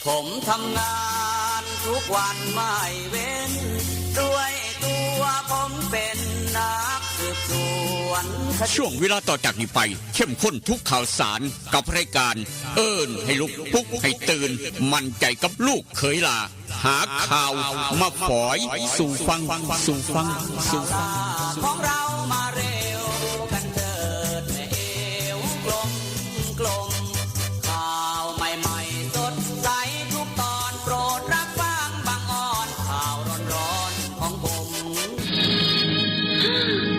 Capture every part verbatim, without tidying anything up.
ผมทำงานทุกวันไม่เว้น ด้วยตัวผมเป็นนักสืบสวนคดี ช่วงเวลาต่อจากนี้ไป เข้มข้นทุกข่าวสารกับรายการ เอิ้นให้ลุก ปลุกให้ตื่น มั่นใจกับลูกเขยหล้า หาข่าวมาฝอยสู่ฟัง สู่ฟัง สู่ฟัง ของเรามาเร็วกันเถิดแม่เอวกลมกลม ข่าวใหม่ๆสดใสทุกตอน โปรดรับฟังบางออน ข่าวร้อนๆของผม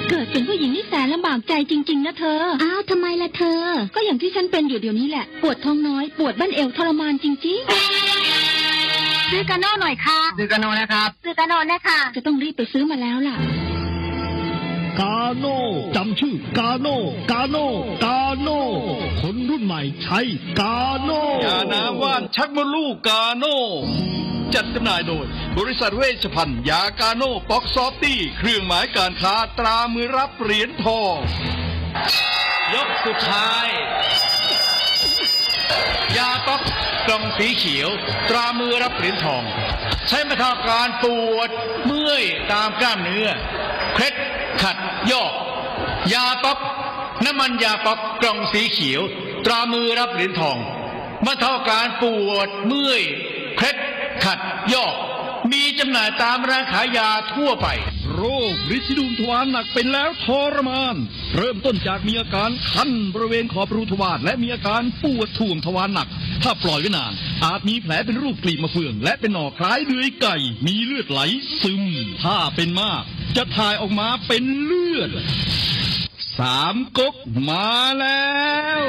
เกิดเป็นผู้หญิงนี่แสนลำบากใจจริงๆนะเธอ อ้าว ทำไมล่ะเธอ ก็อย่างที่ฉันเป็นอยู่เดี๋ยวนี้แหละ ปวดท้องน้อย ปวดบั้นเอวทรมานจริงๆ ซื้อกาโน่หน่อยค่ะ ซื้อกาโน่นะครับ ซื้อกาโน่นะคะ จะต้องรีบไปซื้อมาแล้วล่ะ กาโน่ จำชื่อ กาโน่ กาโน่ กาโน่ คนรุ่นใหม่ใช้กาโน่ ยาน้ำว่านชักมดลูกกาโน่ จัดจำหน่ายโดย บริษัทเวชภัณฑ์ยากาโน่ป๊อกซอฟตี้ เครื่องหมายการค้าตรามือรับเหรียญทอง ยกสุดท้าย ยาป๊อกกล่องสีเขียว ตรามือรับเหรียญทอง ใช้บรรเทาอาการปวดเมื่อยตามกล้ามเนื้อ เคล็ดขัดยอก ยาป๊อก น้ำมันยาป๊อกกล่องสีเขียว ตรามือรับเหรียญทอง บรรเทาอาการปวดเมื่อย เคล็ดขัดยอก มีจำหน่ายตามร้านขายยาทั่วไป โรคริดสีดวงทวารหนักเป็นแล้วทรมาน เริ่มต้นจากมีอาการคันบริเวณขอบรูทวารและมีอาการปวดถ่วงทวารหนัก ถ้าปล่อยไว้นาน อาจมีแผลเป็นรูปกลีบมะเฟือง และเป็นหน่อคล้ายเดือยไก่ มีเลือดไหลซึม ถ้าเป็นมาก จะถ่ายออกมาเป็นเลือด สามก๊กมาแล้ว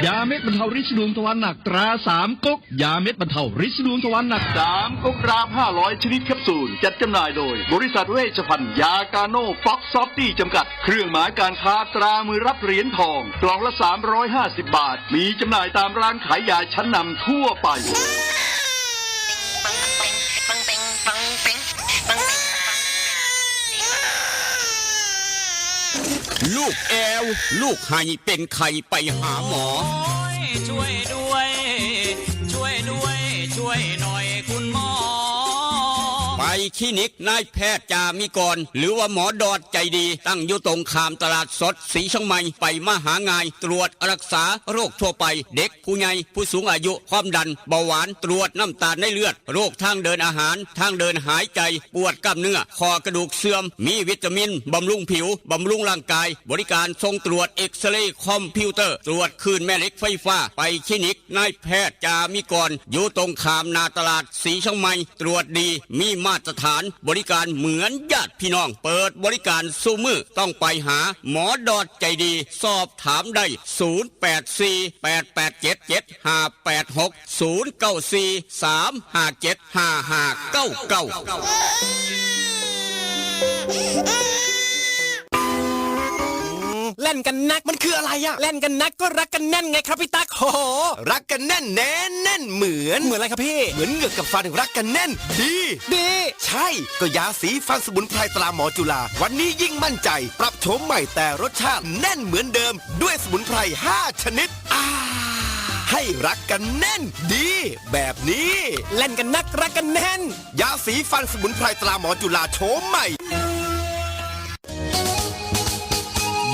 ยาเม็ดบรรเทาริดสีดวงทวารหนักตราสามก๊ก ยาเม็ดบรรเทาริดสีดวงทวารหนัก สามก๊กดราบห้าร้อยชนิดแคปซูล จัดจำหน่ายโดย บริษัทเวชภัณฑ์ยากาโน่ป๊อกซอฟตี้จำกัด เครื่องหมายการค้าตรามือรับเหรียญทอง กล่องละสามร้อยห้าสิบบาท มีจำหน่ายตามร้านขายยาชั้นนำทั่วไป ลูกแอว ลูกไห้เป็นไข้ไปหาหมอ ช่วยด้วย ช่วยด้วย ช่วยหน่อยคุณหมอ ไปคลินิกนายแพทย์จามิกร หรือว่าหมอดอดใจดี ตั้งอยู่ตรงข้ามตลาดสดสีเชียงใหม่ ไปมาหาง่าย ตรวจรักษาโรคทั่วไป เด็กผู้ใหญ่ผู้สูงอายุ ความดัน เบาหวาน ตรวจน้ำตาลในเลือด โรคทางเดินอาหาร ทางเดินหายใจ ปวดกล้ามเนื้อ ข้อกระดูกเสื่อม มีวิตามิน บำรุงผิว บำรุงร่างกาย บริการส่งตรวจเอ็กซเรย์คอมพิวเตอร์ ตรวจคลื่นแม่เหล็กไฟฟ้า ไปคลินิกนายแพทย์จามิกร อยู่ตรงข้ามหน้าตลาดสีเชียงใหม่ ตรวจดี มีมาตรฐาน บริการเหมือนญาติพี่น้อง เปิดบริการซุมื้อ ต้องไปหาหมอดอดใจดี สอบถามได้ ศูนย์แปดสี่ แปดแปดเจ็ด เจ็ดห้าแปดหก ศูนย์เก้าสี่ สามห้าเจ็ด ห้าห้าเก้าเก้า แล่นกันนักมันคืออะไรอะแล่นกันนักก็รักกันแน่นไงครับพี่ตั๊ก โห รักกันแน่นแน่นแน่นเหมือน เหมือนอะไรครับพี่ เหมือนเหงือกกับฟันรักกันแน่นดี ดี ใช่ ก็ยาสีฟันสมุนไพรตราหมอจุฬา วันนี้ยิ่งมั่นใจ ปรับโฉมใหม่แต่รสชาติแน่นเหมือนเดิม ด้วยสมุนไพรห้าชนิด อ่า ให้รักกันแน่นดี แบบนี้ แล่นกันนักรักกันแน่น ยาสีฟันสมุนไพรตราหมอจุฬาโฉมใหม่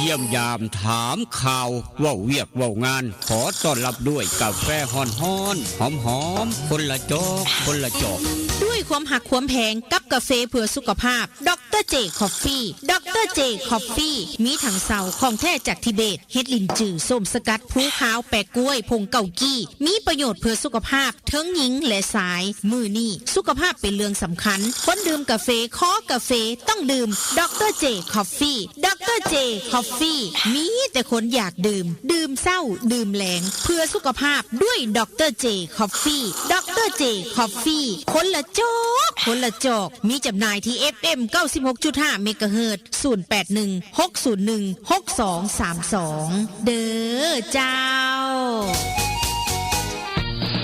เยี่ยมยามถามข่าว เว้าเวียกเว้างาน ขอต้อนรับด้วยกาแฟฮ้อนๆ หอมๆ คนละจอก คนละจอก ด้วยความหักความแพงกับกาแฟเพื่อสุขภาพ ดอกเตอร์เจคอฟฟี่ ดอกเตอร์เจคอฟฟี่ มีถังเซาของแท้จากทิเบต เฮ็ดลิ้นจื่อ ส้มสกัด ภูขาว แปะกล้วย ผงเกากี้ มีประโยชน์เพื่อสุขภาพ เทิงหญิงและชาย มื้อนี้สุขภาพเป็นเรื่องสำคัญ คนดื่มกาแฟ คอกาแฟ ต้องดื่ม ดอกเตอร์เจคอฟฟี่ ดอกเตอร์เจคอฟฟี่ มีแต่คนอยากดื่ม ดื่มเช้า ดื่มแลง เพื่อสุขภาพด้วย ดอกเตอร์เจคอฟฟี่ ดอกเตอร์เจคอฟฟี่ คนละจอก คนละจอก มีจำหน่ายที่ เอฟเอ็ม เก้าสิบหกจุดห้า เมกะเฮิรตซ์ ศูนย์แปดหนึ่ง หกศูนย์หนึ่ง หกสองสามสอง เด้อเจ้า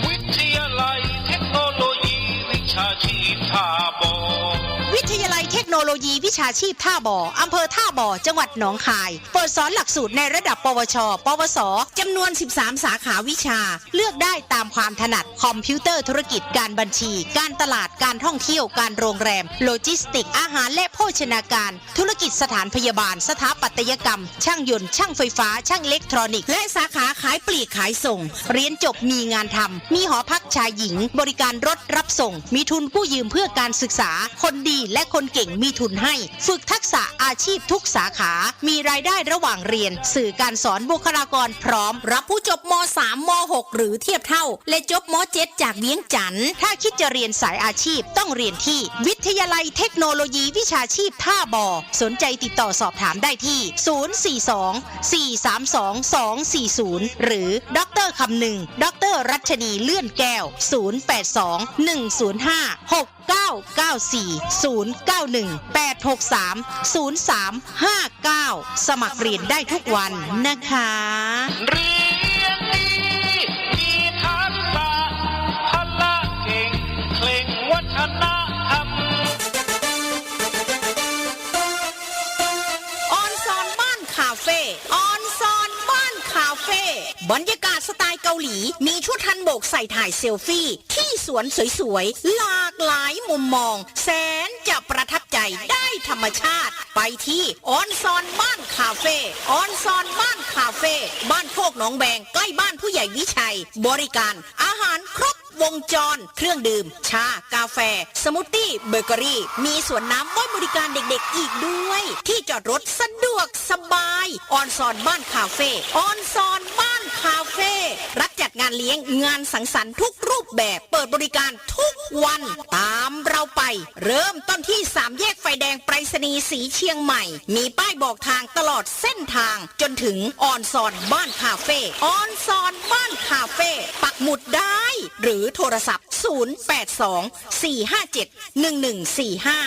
วิทยาลัยเทคโนโลยีวิชาชีพท่าบ่อ วิทยาลัยเทค คโนโลยีวิชาชีพท่าบ่อ อำเภอท่าบ่อ จังหวัดหนองคาย เปิดสอนหลักสูตรในระดับ ปวช ปวส จำนวน สิบสาม สาขาวิชา เลือกได้ตามความถนัด คอมพิวเตอร์ธุรกิจ การบัญชี การตลาด การท่องเที่ยว การโรงแรม โลจิสติกส์ อาหารและโภชนาการ ธุรกิจสถานพยาบาล สถาปัตยกรรม ช่างยนต์ ช่างไฟฟ้า ช่างอิเล็กทรอนิกส์ และสาขาขายปลีกขายส่ง เรียนจบมีงานทำ มีหอพักชายหญิง บริการรถรับส่ง มีทุนกู้ยืมเพื่อการศึกษา คนดีและคนเก่งมีทุนให้ ฝึกทักษะอาชีพทุกสาขา มีรายได้ระหว่างเรียน สื่อการสอน บุคลากรพร้อม รับผู้จบ ม.สาม ม.หก หรือเทียบเท่า และจบ ม.เจ็ด จากเวียงจันทน์ ถ้าคิดจะเรียนสายอาชีพต้องเรียนที่วิทยาลัยเทคโนโลยีวิชาชีพท่าบ่อ สนใจติดต่อสอบถามได้ที่ ศูนย์สี่สอง สี่สามสอง สองสี่ศูนย์ หรือ ดอกเตอร์คำนึง ดอกเตอร์รัชนีเลื่อนแก้ว ศูนย์แปดสอง หนึ่งศูนย์ห้า หกเก้าเก้าสี่ ศูนย์เก้าหนึ่ง แปดหกสาม ศูนย์สามห้าเก้า สมัครเรียนได้ทุกวันนะคะ เรียนดี มีทักษะ พละเก่ง เคร่งวัฒนธรรม ออนซอนบ้านคาเฟ่ ออนซอนบ้านคาเฟ่ บรรยากาศสไตล์เกาหลี มีชุดฮันบกใส่ถ่ายเซลฟี่ ที่สวนสวยๆ หลากหลายมุมมอง แสนจะประทับใจ ได้ธรรมชาติ ไปที่ออนซอนบ้านคาเฟ่ ออนซอนบ้านคาเฟ่ บ้านโคกหนองแบง ใกล้บ้านผู้ใหญ่วิชัย บริการอาหารครบวงจร เครื่องดื่ม ชา กาแฟ สมูทตี้ เบเกอรี่ มีสวนน้ำไว้บริการเด็กๆ อีกด้วย ที่จอดรถสะดวกสบาย ออนซอนบ้านคาเฟ่ ออนซอนบ้านคาเฟ่ รับจัดงานเลี้ยง งานสังสรรค์ทุกรูปแบบ เปิดบริการทุกวัน ตามเราไป เริ่มต้นที่สามแยกไฟแดงไปรษณีย์สีเชียงใหม่ มีป้ายบอกทางตลอดเส้นทาง จนถึงออนซอนบ้านคาเฟ่ ออนซอนบ้านคาเฟ่ ปักหมุดได้ หรือโทรศัพท์ ศูนย์แปดสอง สี่ห้าเจ็ด หนึ่งหนึ่งสี่ห้า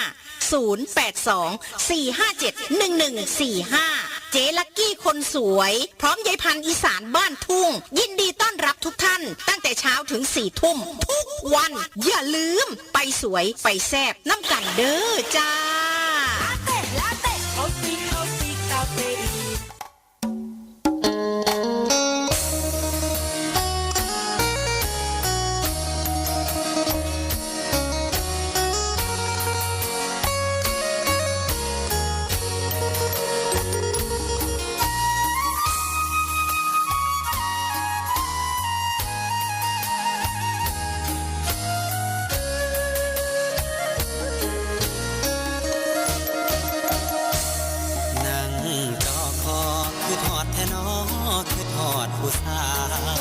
ศูนย์แปดสอง สี่ห้าเจ็ด หนึ่งหนึ่งสี่ห้า เจ๊ลักกี้คนสวย พร้อมยายพันธุ์อีสานบ้านทุ่ง ยินดีต้อนรับทุกท่าน ตั้งแต่เช้าถึงสี่ทุ่ม ทุกวัน อย่าลืม ไปสวย ไปแซ่บ นำกันเด้อจ้า ลาเต้ ลาเต้ เขาสิ เขาสิ กาเฟอีน นั่งจอคอ คิดฮอดแท้น้อ คิดฮอดผู้สาว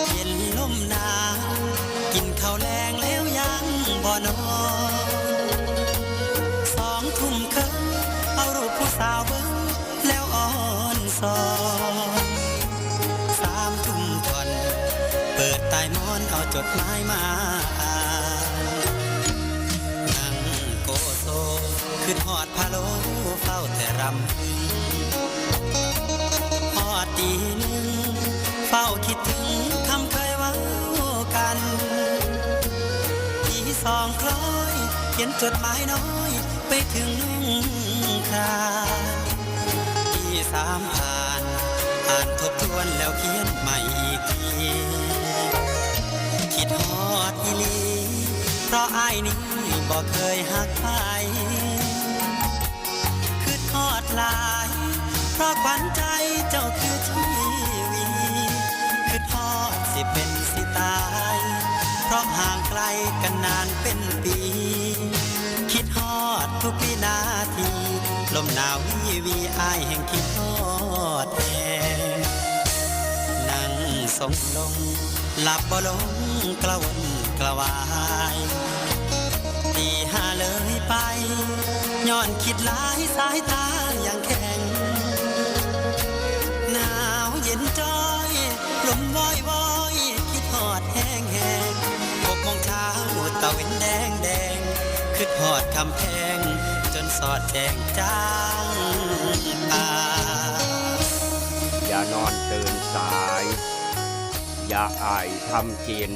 เย็นลมหนาว กินข้าวแลงแล้วยังบ่นอน สองทุ่มครึ่ง เอารูปผู้สาวเบิ่ง แล้วอ่อนซอน สามทุ่มท่อน เปิดใต้หมอนเอาจดหมายมาอ่าน นั่งโกโซ คิดฮอดพะโล้ เฝ้าแต่รำพึง ฮอดตีหนึ่ง เฝ้าคิดถึงคำเคยเว้ากัน ตีสองคล้อย เขียนจดหมายน้อย ไปถึงน้องครา ตีสามผ่าน อ่านทบทวนแล้วเขียนใหม่อีกที คิดฮอดอีหลี เพราะอ้ายนี้บ่เคยฮักใคร คิดฮอดหลาย เพราะขวัญใจเจ้าคือชีวี คิดฮอดสิเป็นสิตาย เพราะห่างไกลกันนานเป็นปี คิดฮอดทุกวินาที ลมหนาววีวี อ้ายแห่งคิดฮอดแฮง นั่งทรงลง หลับบ่ลงกระวนกระวาย ตีห้าเลยไป ย้อนคิดหลายสายตายังแข็ง หนาวเย็นจ้อย ลมวอยวอย คิดฮอดแฮงแฮง หกโมงเช้า ตะเว็นแดงแดง คิดฮอดคำแพง จนสอดแจ้งจางป่า อย่านอนตื่นสาย อย่าอ้ายทำกิน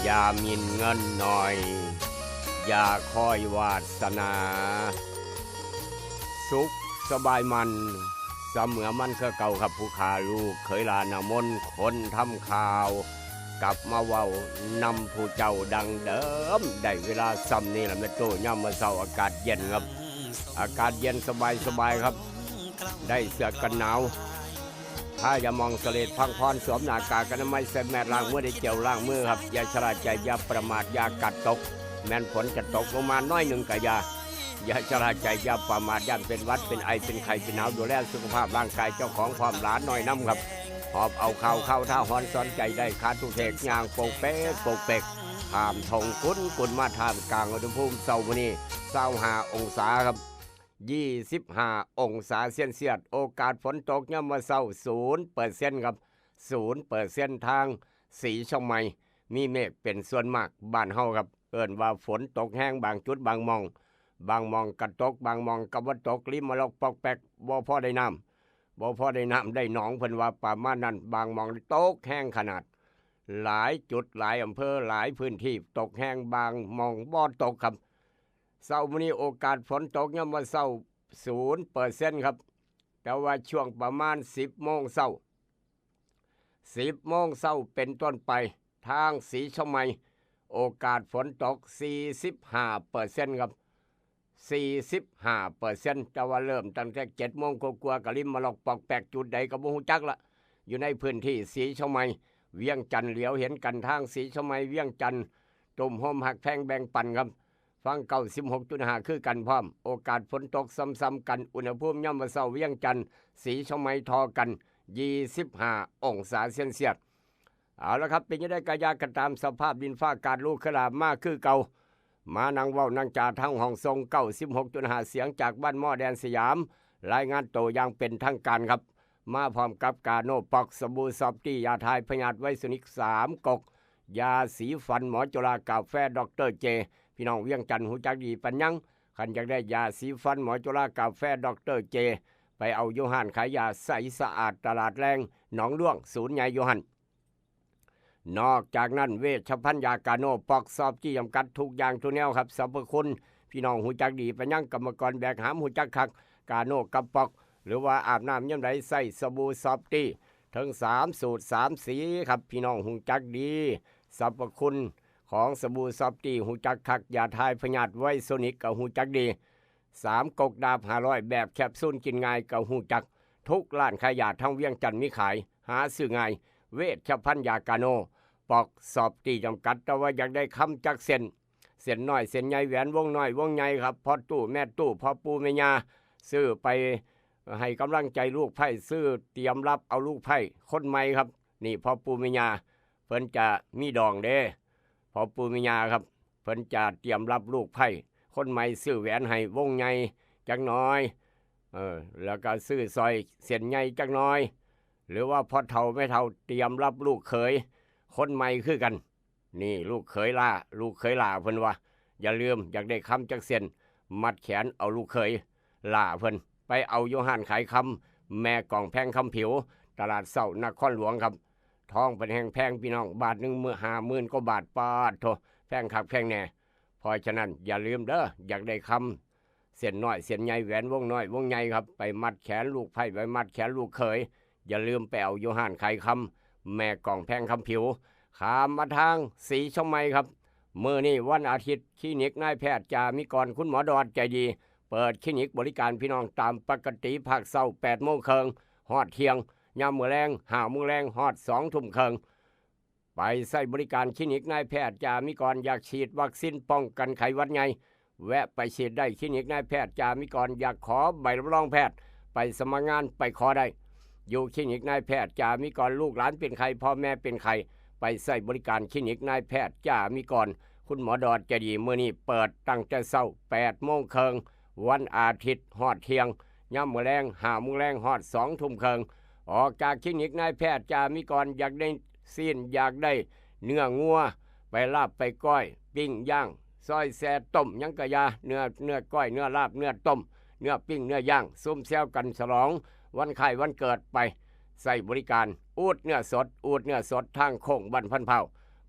อย่าหมิ่นเงินหน่อย อย่าคอยวาสนา สุขสบายมัน เสมอมันคือเก่าครับ ผู้ขาลูกเขยหลานนามน คนทำข่าว กลับมาเว้านำผู้เจ้าดังเดิม ได้เวลาส่ำนี้ละแม่โจ้ ยามมื้อเช้าอากาศเย็นครับ อากาศเย็นสบายสบายครับ ได้เสื้อกันหนาว ถ้าอย่ามองเสลดพังพร สวมหน้ากากอนามัย ใส่แมส ล้างมือด้วยเจลล้างมือครับ อย่าชะล่าใจ อย่าประมาท อย่ากัดตก แม่นฝนจะตกลงมาน้อยหนึ่งก็อย่า อย่าชะล่าใจ อย่าประมาท ย่านเป็นหวัด เป็นไอ เป็นไข้ เป็นหนาว ดูแลสุขภาพร่างกายเจ้าของพร้อมหลานน้อยนำครับ หอบเอาข่าวเข้าท่าหอนสอนใจได้ ขาดทุกเทกย่างโปกเป๊กโปกเป๊ก ข้ามทงกุนกุนมาท่ามกลางอุณหภูมิเช้ามื้อนี้ ซาวห้าองศาครับ ยี่สิบห้าองศาเซลเซียส โอกาสฝนตกยามมื้อเช้า ศูนย์เปอร์เซ็นต์ครับ ศูนย์เปอร์เซ็นต์ ทางสีเชียงใหม่ มีเมฆเป็นส่วนมาก บ้านเฮาครับ เอิ้นว่าฝนตกแฮง บางจุดบางหม่อง บางหม่องก็ตก บางหม่องก็บ่ตก ริมมะลอกปอกแปก บ่พอได้น้ำ บ่พอได้น้ำได้หนอง เพิ่นว่าประมาณนั้น บางหม่องตกแฮงขนาด หลายจุดหลายอำเภอหลายพื้นที่ตกแฮง บางหม่องบ่ตกครับ เช้ามื้อนี้โอกาสฝนตกยามมื้อเช้า ศูนย์เปอร์เซ็นต์ครับ แต่ว่าช่วงประมาณ สิบโมงเช้า สิบโมงเช้าเป็นต้นไป ทางสีเชียงใหม่ โอกาสฝนตก สี่สิบห้าเปอร์เซ็นต์ครับ สี่สิบห้าเปอร์เซ็นต์ แต่ว่าเริ่มตั้งแต่ เจ็ดโมงกว่าๆ ก็ริมมะลอกปอกแปก จุดใดก็บ่ฮู้จักละ อยู่ในพื้นที่สีเชียงใหม่ เวียงจันทน์ เหลียวเห็นกันทางสีเชียงใหม่ เวียงจันทน์ ตุ้มโฮมฮักแพงแบ่งปันครับ ฟัง เก้าสิบหกจุดห้า คือกันพร้อม โอกาสฝนตกซ้ำๆกัน อุณหภูมิยามมื้อเช้าเวียงจันทน์ สีเชียงใหม่ ทอกัน ยี่สิบห้าองศาเซลเซียส เอาละครับ เป็นจั่งใดก็อย่า ก็ตามสภาพดินฟ้าอากาศ ลูกเขยหลานมาคือเก่า มานั่งเว้านั่งจาทางห้องส่ง เก้าสิบหกจุดห้า เสียงจากบ้านหม้อแดนสยาม รายงานตัวอย่างเป็นทางการครับ มาพร้อมกับกาโนป๊อก สบู่ซอฟตี้ ยาถ่ายพยาธิไวโซนิก สามก๊ก ยาสีฟันหมอจุฬา กาแฟดอกเตอร์เจ พี่น้องเวียงจันทน์ฮู้จักดีปานยัง คันอยากได้ยาสีฟันหมอจุฬา กาแฟดอกเตอร์เจ ไปเอาอยู่ร้านขายยาใสสะอาด ตลาดแลงหนองด้วง ศูนย์ใหญ่อยู่หั่น นอกจากนั้น เวชภัณฑ์ยากาโนป๊อก ซอฟตี้ จำกัด ทุกอย่างทุกแนวครับ สรรพคุณ พี่น้องฮู้จักดีปานยัง กรรมกรแบกหามฮู้จักคัก กาโนกับป๊อก หรือว่าอาบน้ำยามใดใส่สบู่ซอฟตี้ ทั้งสามสูตรสามสีครับ พี่น้องฮู้จักดี สรรพคุณของสบู่ซอฟตี้ฮู้จักคัก ยาถ่ายพยาธิไวโซนิกก็ฮู้จักดี สามก๊กดาบห้าร้อย แบบแคปซูลกินง่ายก็ฮู้จัก ทุกร้านขายยาทั้งเวียงจันทน์มีขาย หาซื้อง่าย เวชภัณฑ์ยากาโนป๊อก ซอฟตี้ จำกัด แต่ว่าอยากได้คำจักเส้น เส้นน้อยเส้นใหญ่ แหวนวงน้อยวงใหญ่ครับ พ่อตู้แม่ตู้ พ่อปู่แม่ย่า ซื้อไปให้กำลังใจลูกไผ่ ซื้อเตรียมรับเอาลูกไผ่คนใหม่ครับ นี่พ่อปู่แม่ย่า เพิ่นจะมีดองเด้ พ่อปู่แม่ย่าครับ เพิ่นจะเตรียมรับลูกไผ่คนใหม่ ซื้อแหวนให้วงใหญ่จักหน่อย เออ แล้วก็ซื้อสร้อยเส้นใหญ่จักหน่อย หรือว่าพ่อเฒ่าแม่เฒ่าเตรียมรับลูกเขยคนใหม่คือกัน นี่ลูกเขยหล้า ลูกเขยหล้าเพิ่นว่า อย่าลืม อยากได้คำจักเส้น มัดแขนเอาลูกเขยหล้าเพิ่น ไปเอาอยู่ร้านขายคำ แม่กองแพงคำผิว ตลาดเช้านครหลวงครับ ทองเพิ่นแฮงแพงพี่น้อง บาทหนึ่งมื้อห้าหมื่นกว่าบาท ปาดโธ่ แพงคักแพงแน่ เพราะฉะนั้นอย่าลืมเด้อ อยากได้คำเส้นน้อยเส้นใหญ่ แหวนวงน้อยวงใหญ่ครับ ไปมัดแขนลูกไผ่ ไปมัดแขนลูกเขย อย่าลืมไปเอาอยู่ร้านขายคำ แม่กองแพงคำผิว ข้ามมาทางสีเชียงใหม่ครับ มื้อนี้วันอาทิตย์ คลินิกนายแพทย์จามิกร คุณหมอดอดใจดี เปิดคลินิกบริการพี่น้องตามปกติ ภาคเช้า แปดโมงครึ่ง ฮอดเที่ยง ยามมื้อแลง ห้าโมงแลง ฮอด สองทุ่มครึ่ง ไปใช้บริการคลินิกนายแพทย์จามิกร อยากฉีดวัคซีนป้องกันไข้หวัดใหญ่ แวะไปฉีดได้ คลินิกนายแพทย์จามิกร อยากขอใบรับรองแพทย์ ไปสมัครงาน ไปขอได้ อยู่คลินิกนายแพทย์จามิกร ลูกหลานเป็นไข้ พ่อแม่เป็นไข้ ไปใช้บริการคลินิกนายแพทย์จามิกร คุณหมอดอดใจดี มื้อนี้เปิดตั้งแต่เช้า แปดโมงครึ่ง วันอาทิตย์ ฮอดเที่ยง ยามมื้อแลง ห้าโมงแลง ฮอด สองทุ่มครึ่ง ออกจากคลินิกนายแพทย์จามิกร อยากได้ซี้น อยากได้เนื้องัว ไปลาบไปก้อย ปิ้งย่าง ซอยแซ่ ต้ม หยังกะยา เนื้อ เนื้อก้อย เนื้อลาบ เนื้อต้ม เนื้อปิ้ง เนื้อย่าง ซุมแซวกันฉลองวันคล้ายวันเกิด ไปใช้บริการ อูดเนื้อสด อูดเนื้อสด ทางโค้งบ้านพันเผ่า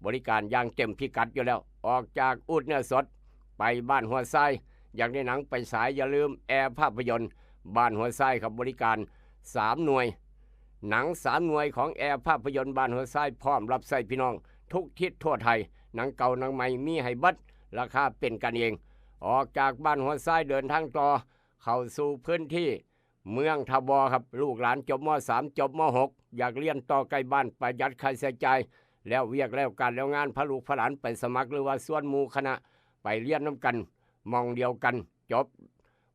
บริการอย่างเต็มพิกัดอยู่แล้ว ออกจากอูดเนื้อสด ไปบ้านหัวไซ อยากได้หนังไปฉายอย่าลืมแอร์ภาพยนตร์บ้านหัวไซครับ บริการสามหน่วย หนังสามหน่วยของแอร์ภาพยนตร์บ้านหัวไซ พร้อมรับใช้พี่น้องทุกทิศทั่วไทย หนังเก่าหนังใหม่มีให้เบัด ราคาเป็นกันเอง ออกจากบ้านหัวไซเดินทางต่อ เข้าสู่พื้นที่เมืองทบครับ ลูกหลานจบม.สาม จบม.หก อยากเรียนต่อใกล้บ้านประหยัดค่าใช้จ่าย แล้วเวียกแล้วการแล้วงานพาลูกพาหลานไปสมัคร หรือว่าชวนหมู่คณะไปเรียนนำกันหม่องเดียวกัน จบ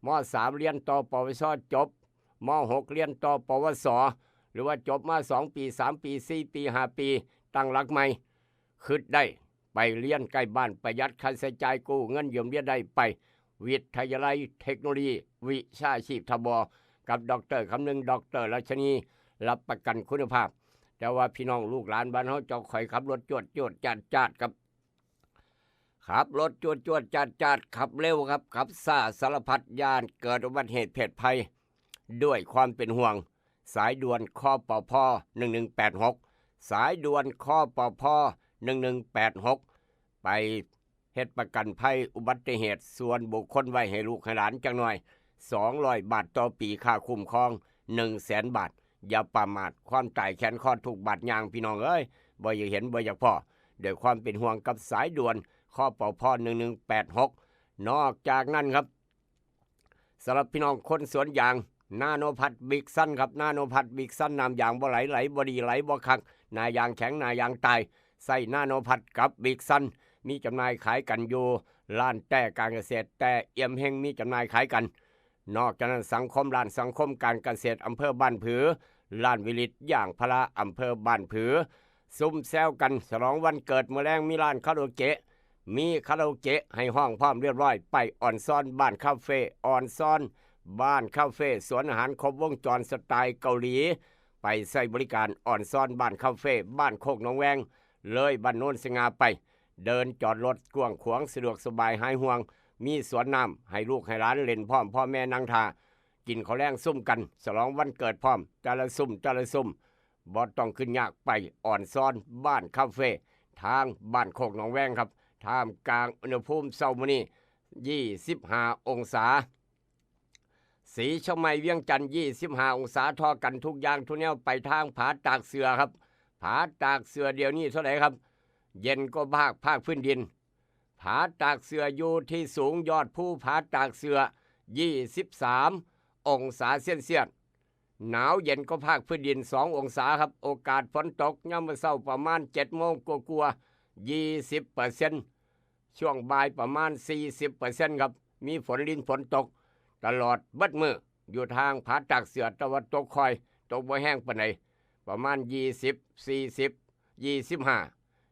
ม.สาม เรียนต่อ ปวช จบม.หก เรียนต่อ ปวส หรือว่าจบมาสองปี สามปี สี่ปี ห้าปี ตั้งหลักใหม่ คิดได้ ไปเรียนใกล้บ้านประหยัดค่าใช้จ่าย กู้เงินยืมเรียนได้ไป วิทยาลัยเทคโนโลยีวิชาชีพทบ กับดอกเตอร์คำนึง ดอกเตอร์รัชนี รับประกันคุณภาพ แต่ว่าพี่น้องลูกหลานบ้านเฮาเจ้าข่อยขับรถจวดจวดจาดจาดครับ ขับรถจวดจวดจาดจาดขับเร็วครับ ขับซ่าสารพัด ย่านเกิดอุบัติเหตุเพศภัย ด้วยความเป็นห่วง สายด่วน คปพ หนึ่งหนึ่งแปดหก สายด่วน คปพ หนึ่งหนึ่งแปดหก ไปเฮ็ดประกันภัยอุบัติเหตุส่วนบุคคลไว้ให้ลูกให้หลานจักหน่อย สองร้อยบาทต่อปี ค่าคุ้มครอง หนึ่งแสนบาท อย่าประมาท ความตายแขนคอทุกบาดยาง พี่น้องเอ้ย บ่อยากเห็น บ่อยากพ้อ ด้วยความเป็นห่วงกับสายด่วน คปพ หนึ่งหนึ่งแปดหก นอกจากนั้นครับ สำหรับพี่น้องคนสวนยาง นาโนพัด บิ๊กซันครับ นาโนพัด บิ๊กซัน น้ำยางบ่ไหล ไหลบ่ดี ไหลบ่คัก หน้ายางแข็ง หน้ายางตาย ใส่นาโนพัดกับบิ๊กซัน มีจำหน่ายขายกันอยู่ร้านแต้การเกษตร แต้เอี่ยมเฮง มีจำหน่ายขายกัน นอกจากนั้น สังคม ร้านสังคมการเกษตรอำเภอบ้านผือ ร้านวิลิตยางพาราอำเภอบ้านผือ ซุ่มแซวกันฉลองวันเกิด มื้อแลงมีร้านคาราโอเกะ มีคาราโอเกะให้ฮ้องพร้อมเรียบร้อย ไปออนซอนบ้านคาเฟ่ ออนซอนบ้านคาเฟ่ สวนอาหารครบวงจรสไตล์เกาหลี ไปใช้บริการออนซอนบ้านคาเฟ่ บ้านโคกหนองแวง เลยบ้านโนนสง่าไป เดินจอดรถกว้างขวาง สะดวกสบาย หายห่วง มีสวนน้ำให้ลูกให้หลานเล่นพร้อม พ่อแม่นั่งท่า กินข้าวแลงซุ่มกัน ฉลองวันเกิดพร้อม แต่ละซุ่มแต่ละซุ่ม บ่ต้องขึ้นยาก ไปออนซอนบ้านคาเฟ่ ทางบ้านโคกหนองแวงครับ ท่ามกลางอุณหภูมิเช้ามื้อนี้ ยี่สิบห้าองศา ศรีเชียงใหม่ เวียงจันทน์ ยี่สิบห้าองศา ท่อกันทุกอย่างทุกแนว ไปทางผาตากเสือครับ ผาตากเสือเดี๋ยวนี้เท่าไหร่ครับ เย็นกว่าภาค ภาคพื้นดิน ผาตากเสืออยู่ที่สูง ยอดภูผาตากเสือ ยี่สิบสามองศาเซลเซียส หนาวเย็นกว่าภาคพื้นดิน สององศาครับ โอกาสฝนตกยามมื้อเช้าประมาณ เจ็ดโมงกว่าๆ ยี่สิบเปอร์เซ็นต์ ช่วงบ่ายประมาณ สี่สิบเปอร์เซ็นต์ ครับ มีฝนรินฝนตก ตลอดเบิดมื้อ อยู่ทางผาตากเสือ แต่ว่าตกค่อย ตกบ่แฮงปานใด ประมาณ ยี่สิบ สี่สิบ ยี่สิบห้า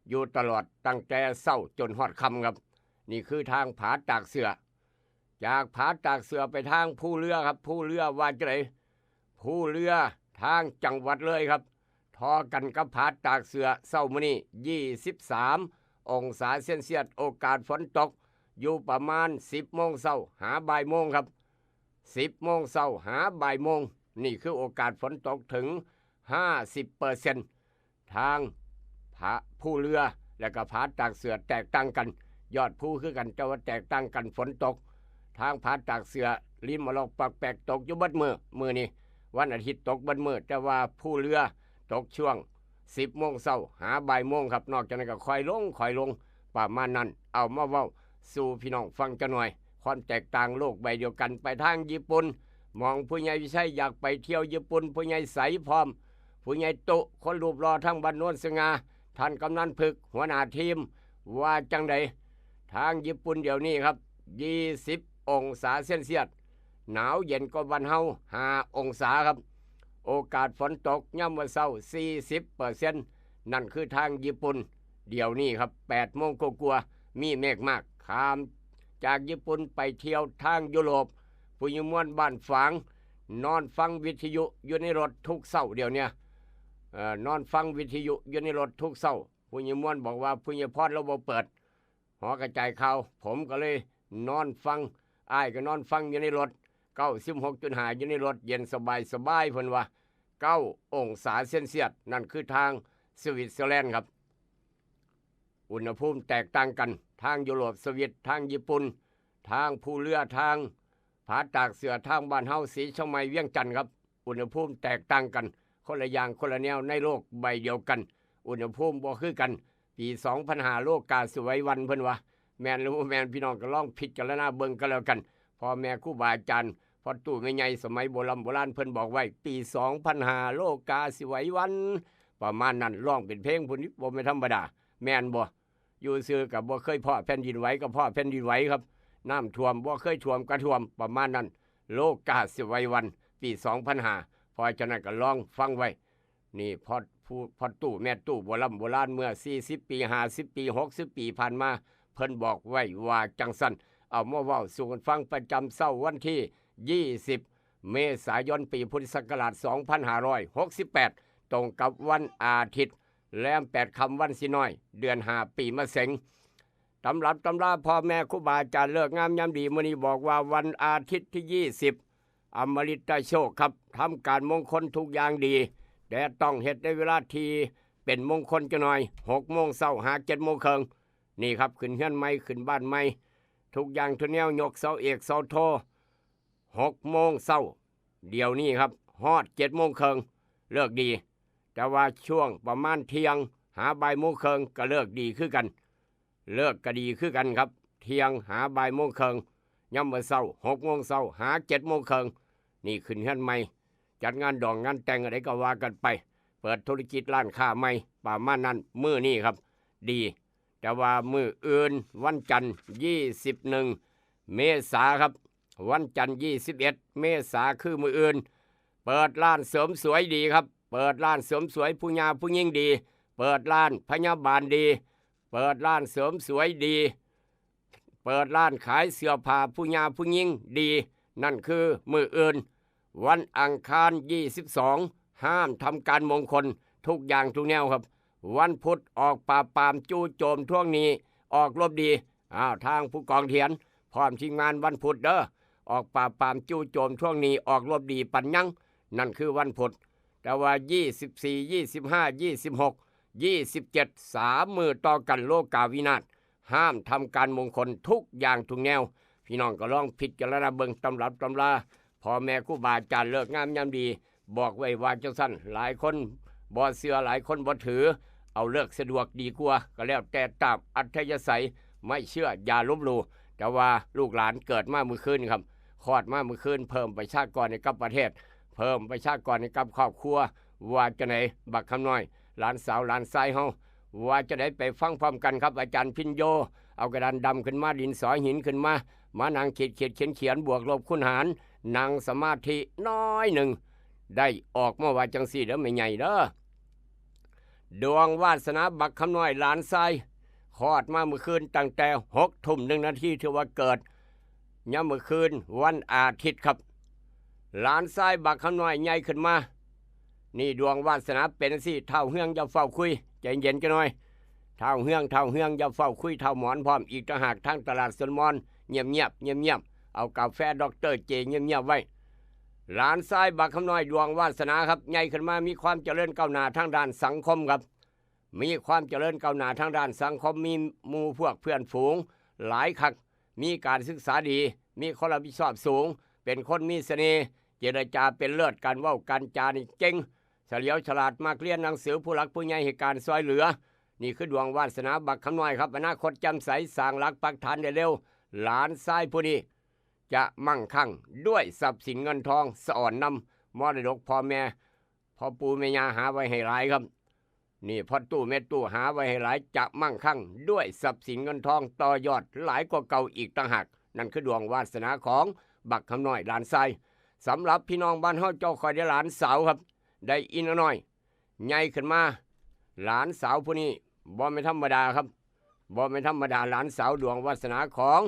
อยู่ตลอดตั้งแต่เช้าจนฮอดค่ำครับ นี่คือทางผาตากเสือ จากผาตากเสือไปทางภูเรือครับ ภูเรือว่าจั่งใด ภูเรือทางจังหวัดเลยครับ ท่อกันกับผาตากเสือ เช้ามื้อนี้ ยี่สิบสามองศาเซลเซียส โอกาสฝนตกอยู่ประมาณ สิบโมงเช้าหาบ่ายโมงครับ สิบโมงเช้าหาบ่ายโมง นี่คือโอกาสฝนตกถึง ห้าสิบเปอร์เซ็นต์ ทางผาภูเรือ และก็ผาตากเสือแตกต่างกัน ยอดภูคือกัน แต่ว่าแตกต่างกันฝนตก ทางผาตากเสือรินมาลอกปอกแปกตกอยู่เบิดมื้อ มื้อนี้วันอาทิตย์ตกเบิดมื้อ แต่ว่าภูเรือตกช่วง สิบโมงเช้าหาบ่ายโมงครับ นอกจากนั้นก็ค่อยลง ค่อยลง ประมาณนั้น เอามาเว้าสู่พี่น้องฟังจักหน่อย ความแตกต่างโลกใบเดียวกัน ไปทางญี่ปุ่น หม่องผู้ใหญ่วิชัยอยากไปเที่ยวญี่ปุ่น ผู้ใหญ่ใสพร้อม ผู้ใหญ่ตุ คนรูปหล่อทางบ้านโนนสง่า ท่านกำนันพึก หัวหน้าทีม ว่าจั่งใด ทางญี่ปุ่นเดี๋ยวนี้ครับ ยี่สิบองศาเซลเซียส หนาวเย็นกว่าบ้านเฮา ห้าองศาครับ โอกาสฝนตกยามมื้อเช้า สี่สิบเปอร์เซ็นต์ นั่นคือทางญี่ปุ่น เดี๋ยวนี้ครับ แปดโมงกว่าๆ มีเมฆมาก ข้ามจากญี่ปุ่นไปเที่ยวทางยุโรป ผู้ใหญ่ม่วนบ้านฝาง นอนฟังวิทยุอยู่ในรถทุกเช้าเดี๋ยวเนี้ย เอ่อ นอนฟังวิทยุอยู่ในรถทุกเช้า ผู้ใหญ่ม่วนบอกว่าผู้ใหญ่พรลาวบ่เปิดหอกระจายข่าว ผมก็เลยนอนฟัง อ้ายก็นอนฟังอยู่ในรถ เก้าสิบหกจุดห้า อยู่ในรถ เย็นสบายสบาย เพิ่นว่า เก้าองศาเซลเซียส นั่นคือทางสวิตเซอร์แลนด์ครับ อุณหภูมิแตกต่างกัน ทางยุโรป สวิต ทางญี่ปุ่น ทางภูเรือ ทางผาตากเสือ ทางบ้านเฮา ศรีเชียงใหม่ เวียงจันทน์ครับ อุณหภูมิแตกต่างกัน คนละอย่างคนละแนว ในโลกใบเดียวกัน อุณหภูมิบ่คือกัน ปีสองพันห้า โลกาสิไว้วัน เพิ่นว่า แม่นหรือบ่แม่น พี่น้องก็ลองพิจารณาเบิ่งก็แล้วกัน พ่อแม่ครูบาอาจารย์ พ่อตู้แม่ใหญ่สมัยโบร่ำโบราณ เพิ่นบอกไว้ ปีสองพันห้า โลกาสิไว้วัน ประมาณนั้น ร้องเป็นเพลงพุ้นนี่ บ่แม่นธรรมดา แม่นบ่ อยู่ซื่อก็บ่เคยพ้อแผ่นดินไหว ก็พ้อแผ่นดินไหวครับ น้ำท่วม บ่เคยท่วมก็ท่วม ประมาณนั้น โลกาสิไว้วัน ปีสองพันห้า เพราะฉะนั้นก็ลองฟังไว้ นี่พ่อผู้ พ่อตู้แม่ตู้โบร่ำโบราณ เมื่อสี่สิบปี ห้าสิบปี หกสิบปีผ่านมา เพิ่นบอกไว้ว่าจั่งซั้น เอามาเว้าสู่กันฟังประจำเช้าวันที่ยี่สิบ เมษายน ปีพุทธศักราชสองพันห้าร้อยหกสิบแปด ตรงกับวันอาทิตย์ แรมแปดค่ำวันศีลน้อย เดือนห้า ปีมะเสง ตำรับตำราพ่อแม่ครูบาอาจารย์ ฤกษ์งามยามดี มื้อนี้บอกว่าวันอาทิตย์ที่ยี่สิบ อมฤตโชคครับ ทำการมงคลทุกอย่างดี แต่ต้องเฮ็ดในเวลาที่เป็นมงคลจักหน่อย หกโมงเช้าหาเจ็ดโมงครึ่ง นี่ครับ ขึ้นเฮือนใหม่ ขึ้นบ้านใหม่ ทุกอย่างทุกแนว ยกเสาเอกเสาโท หกโมงเช้า เดี๋ยวนี้ครับ ฮอดเจ็ดโมงครึ่ง เลิกดี แต่ว่าช่วงประมาณเที่ยง หาบ่ายโมงครึ่ง ก็เลิกดีคือกัน เลิกก็ดีคือกันครับ เที่ยงหาบ่ายโมงครึ่ง ยามมื้อเช้า หกโมงเช้าหาเจ็ดโมงครึ่ง นี่ขึ้นเฮือนใหม่ จัดงานดองงานแต่งอะไรก็ว่ากันไป เปิดธุรกิจร้านค้าใหม่ ประมาณนั้น มื้อนี้ครับ ดี แต่ว่ามื้ออื่น วันจันทร์ ยี่สิบเอ็ด เมษาครับ วันจันทร์ ยี่สิบเอ็ด เมษา คือมื้ออื่น เปิดร้านเสริมสวยดีครับ เปิดร้านเสริมสวยผู้หญิงผู้หญิงดี เปิดร้านพยาบาลดี เปิดร้านเสริมสวยดี เปิดร้านขายเสื้อผ้าผู้หญิงผู้หญิงดี นั่นคือมื้ออื่น วันอังคาร ยี่สิบสอง ห้ามทำการมงคล ทุกอย่างทุกแนวครับ วันพุธออกปราบปรามจู่โจมทวงหนี้ ออกรบดี อ้าว ทางผู้กองเถียน พร้อมทีมงานวันพุธเด้อ ออกปราบปรามจู่โจมทวงหนี้ ออกรบดีปัญญัง นั่นคือวันพุธ แต่ว่า ยี่สิบสี่ ยี่สิบห้า ยี่สิบหก ยี่สิบเจ็ด สามมื้อต่อกัน โลกาวินาศ ห้ามทำการมงคล ทุกอย่างทุกแนว พี่น้องก็ลองพิจารณาเบิ่ง ตำรับตำรา พ่อแม่ครูบาอาจารย์ ฤกษ์งามยามดี บอกไว้ว่าจั่งซั้น หลายคนบ่เชื่อ หลายคนบ่ถือ เอาฤกษ์สะดวกดีกว่า ก็แล้วแต่ตามอัธยาศัย ไม่เชื่ออย่าลบหลู่ แต่ว่าลูกหลานเกิดมามื้อคืนครับ คลอดมามื้อคืน เพิ่มประชากรให้กับประเทศ เพิ่มประชากรให้กับครอบครัว ว่าจั่งใดบักคำน้อย หลานสาวหลานชายเฮา ว่าจั่งใดไปฟังพร้อมกันครับ อาจารย์พิญโย เอากระดานดำขึ้นมา ดินสอหินขึ้นมา มานั่งขีดขีดเขียนเขียน บวกลบคูณหาร นั่งสมาธิน้อยหนึ่ง ได้ออกมาว่าจั่งซี้เด้อแม่ใหญ่เด้อ ดวงวาสนาบักคำน้อยหลานชาย คลอดมามื้อคืนตั้งแต่หกทุ่มหนึ่งนาที ถือว่าเกิดยามมื้อคืนวันอาทิตย์ครับ หลานชายบักคำน้อยใหญ่ขึ้นมา นี่ดวงวาสนาเป็นจั่งซี้ ท้าวเฮืองอย่าเฝ้าคุย ใจเย็นจักหน่อย ท้าวเฮือง ท้าวเฮืองอย่าเฝ้าคุย ท้าวหมอนพร้อมอีกต่างหาก ทางตลาดสวนหมอน เงียบๆ เงียบๆ เอากาแฟด็อกเตอร์เจเงียบๆไว้ หลานชายบักคำน้อยดวงวาสนาครับ ใหญ่ขึ้นมามีความเจริญก้าวหน้าทางด้านสังคมครับ มีความเจริญก้าวหน้าทางด้านสังคม มีหมู่พวกเพื่อนฝูงหลายคัก มีการศึกษาดี มีความรับผิดชอบสูง เป็นคนมีเสน่ห์ เจรจาเป็นเลิศ การเว้าการจานี่เก่ง เฉลียวฉลาด มักเรียนหนังสือ ผู้หลักผู้ใหญ่ให้การช่วยเหลือ นี่คือดวงวาสนาบักคำน้อยครับ อนาคตแจ่มใส สร้างหลักปักฐานได้เร็ว หลานชายผู้นี้จะมั่งคั่งด้วยทรัพย์สินเงินทอง สะอ่อนนำมรดกพ่อแม่ พ่อปู่แม่ย่าหาไว้ให้หลายครับ นี่พ่อตู้แม่ตู้หาไว้ให้หลาย จะมั่งคั่งด้วยทรัพย์สินเงินทอง ต่อยอดหลายกว่าเก่าอีกต่างหาก นั่นคือดวงวาสนาของบักคำน้อยหลานชาย สำหรับพี่น้องบ้านเฮา เจ้าข้อยได้หลานสาวครับ ได้อีน้อย ใหญ่ขึ้นมา หลานสาวผู้นี้บ่แม่นธรรมดาครับ บ่แม่นธรรมดา หลานสาวดวงวาสนาของ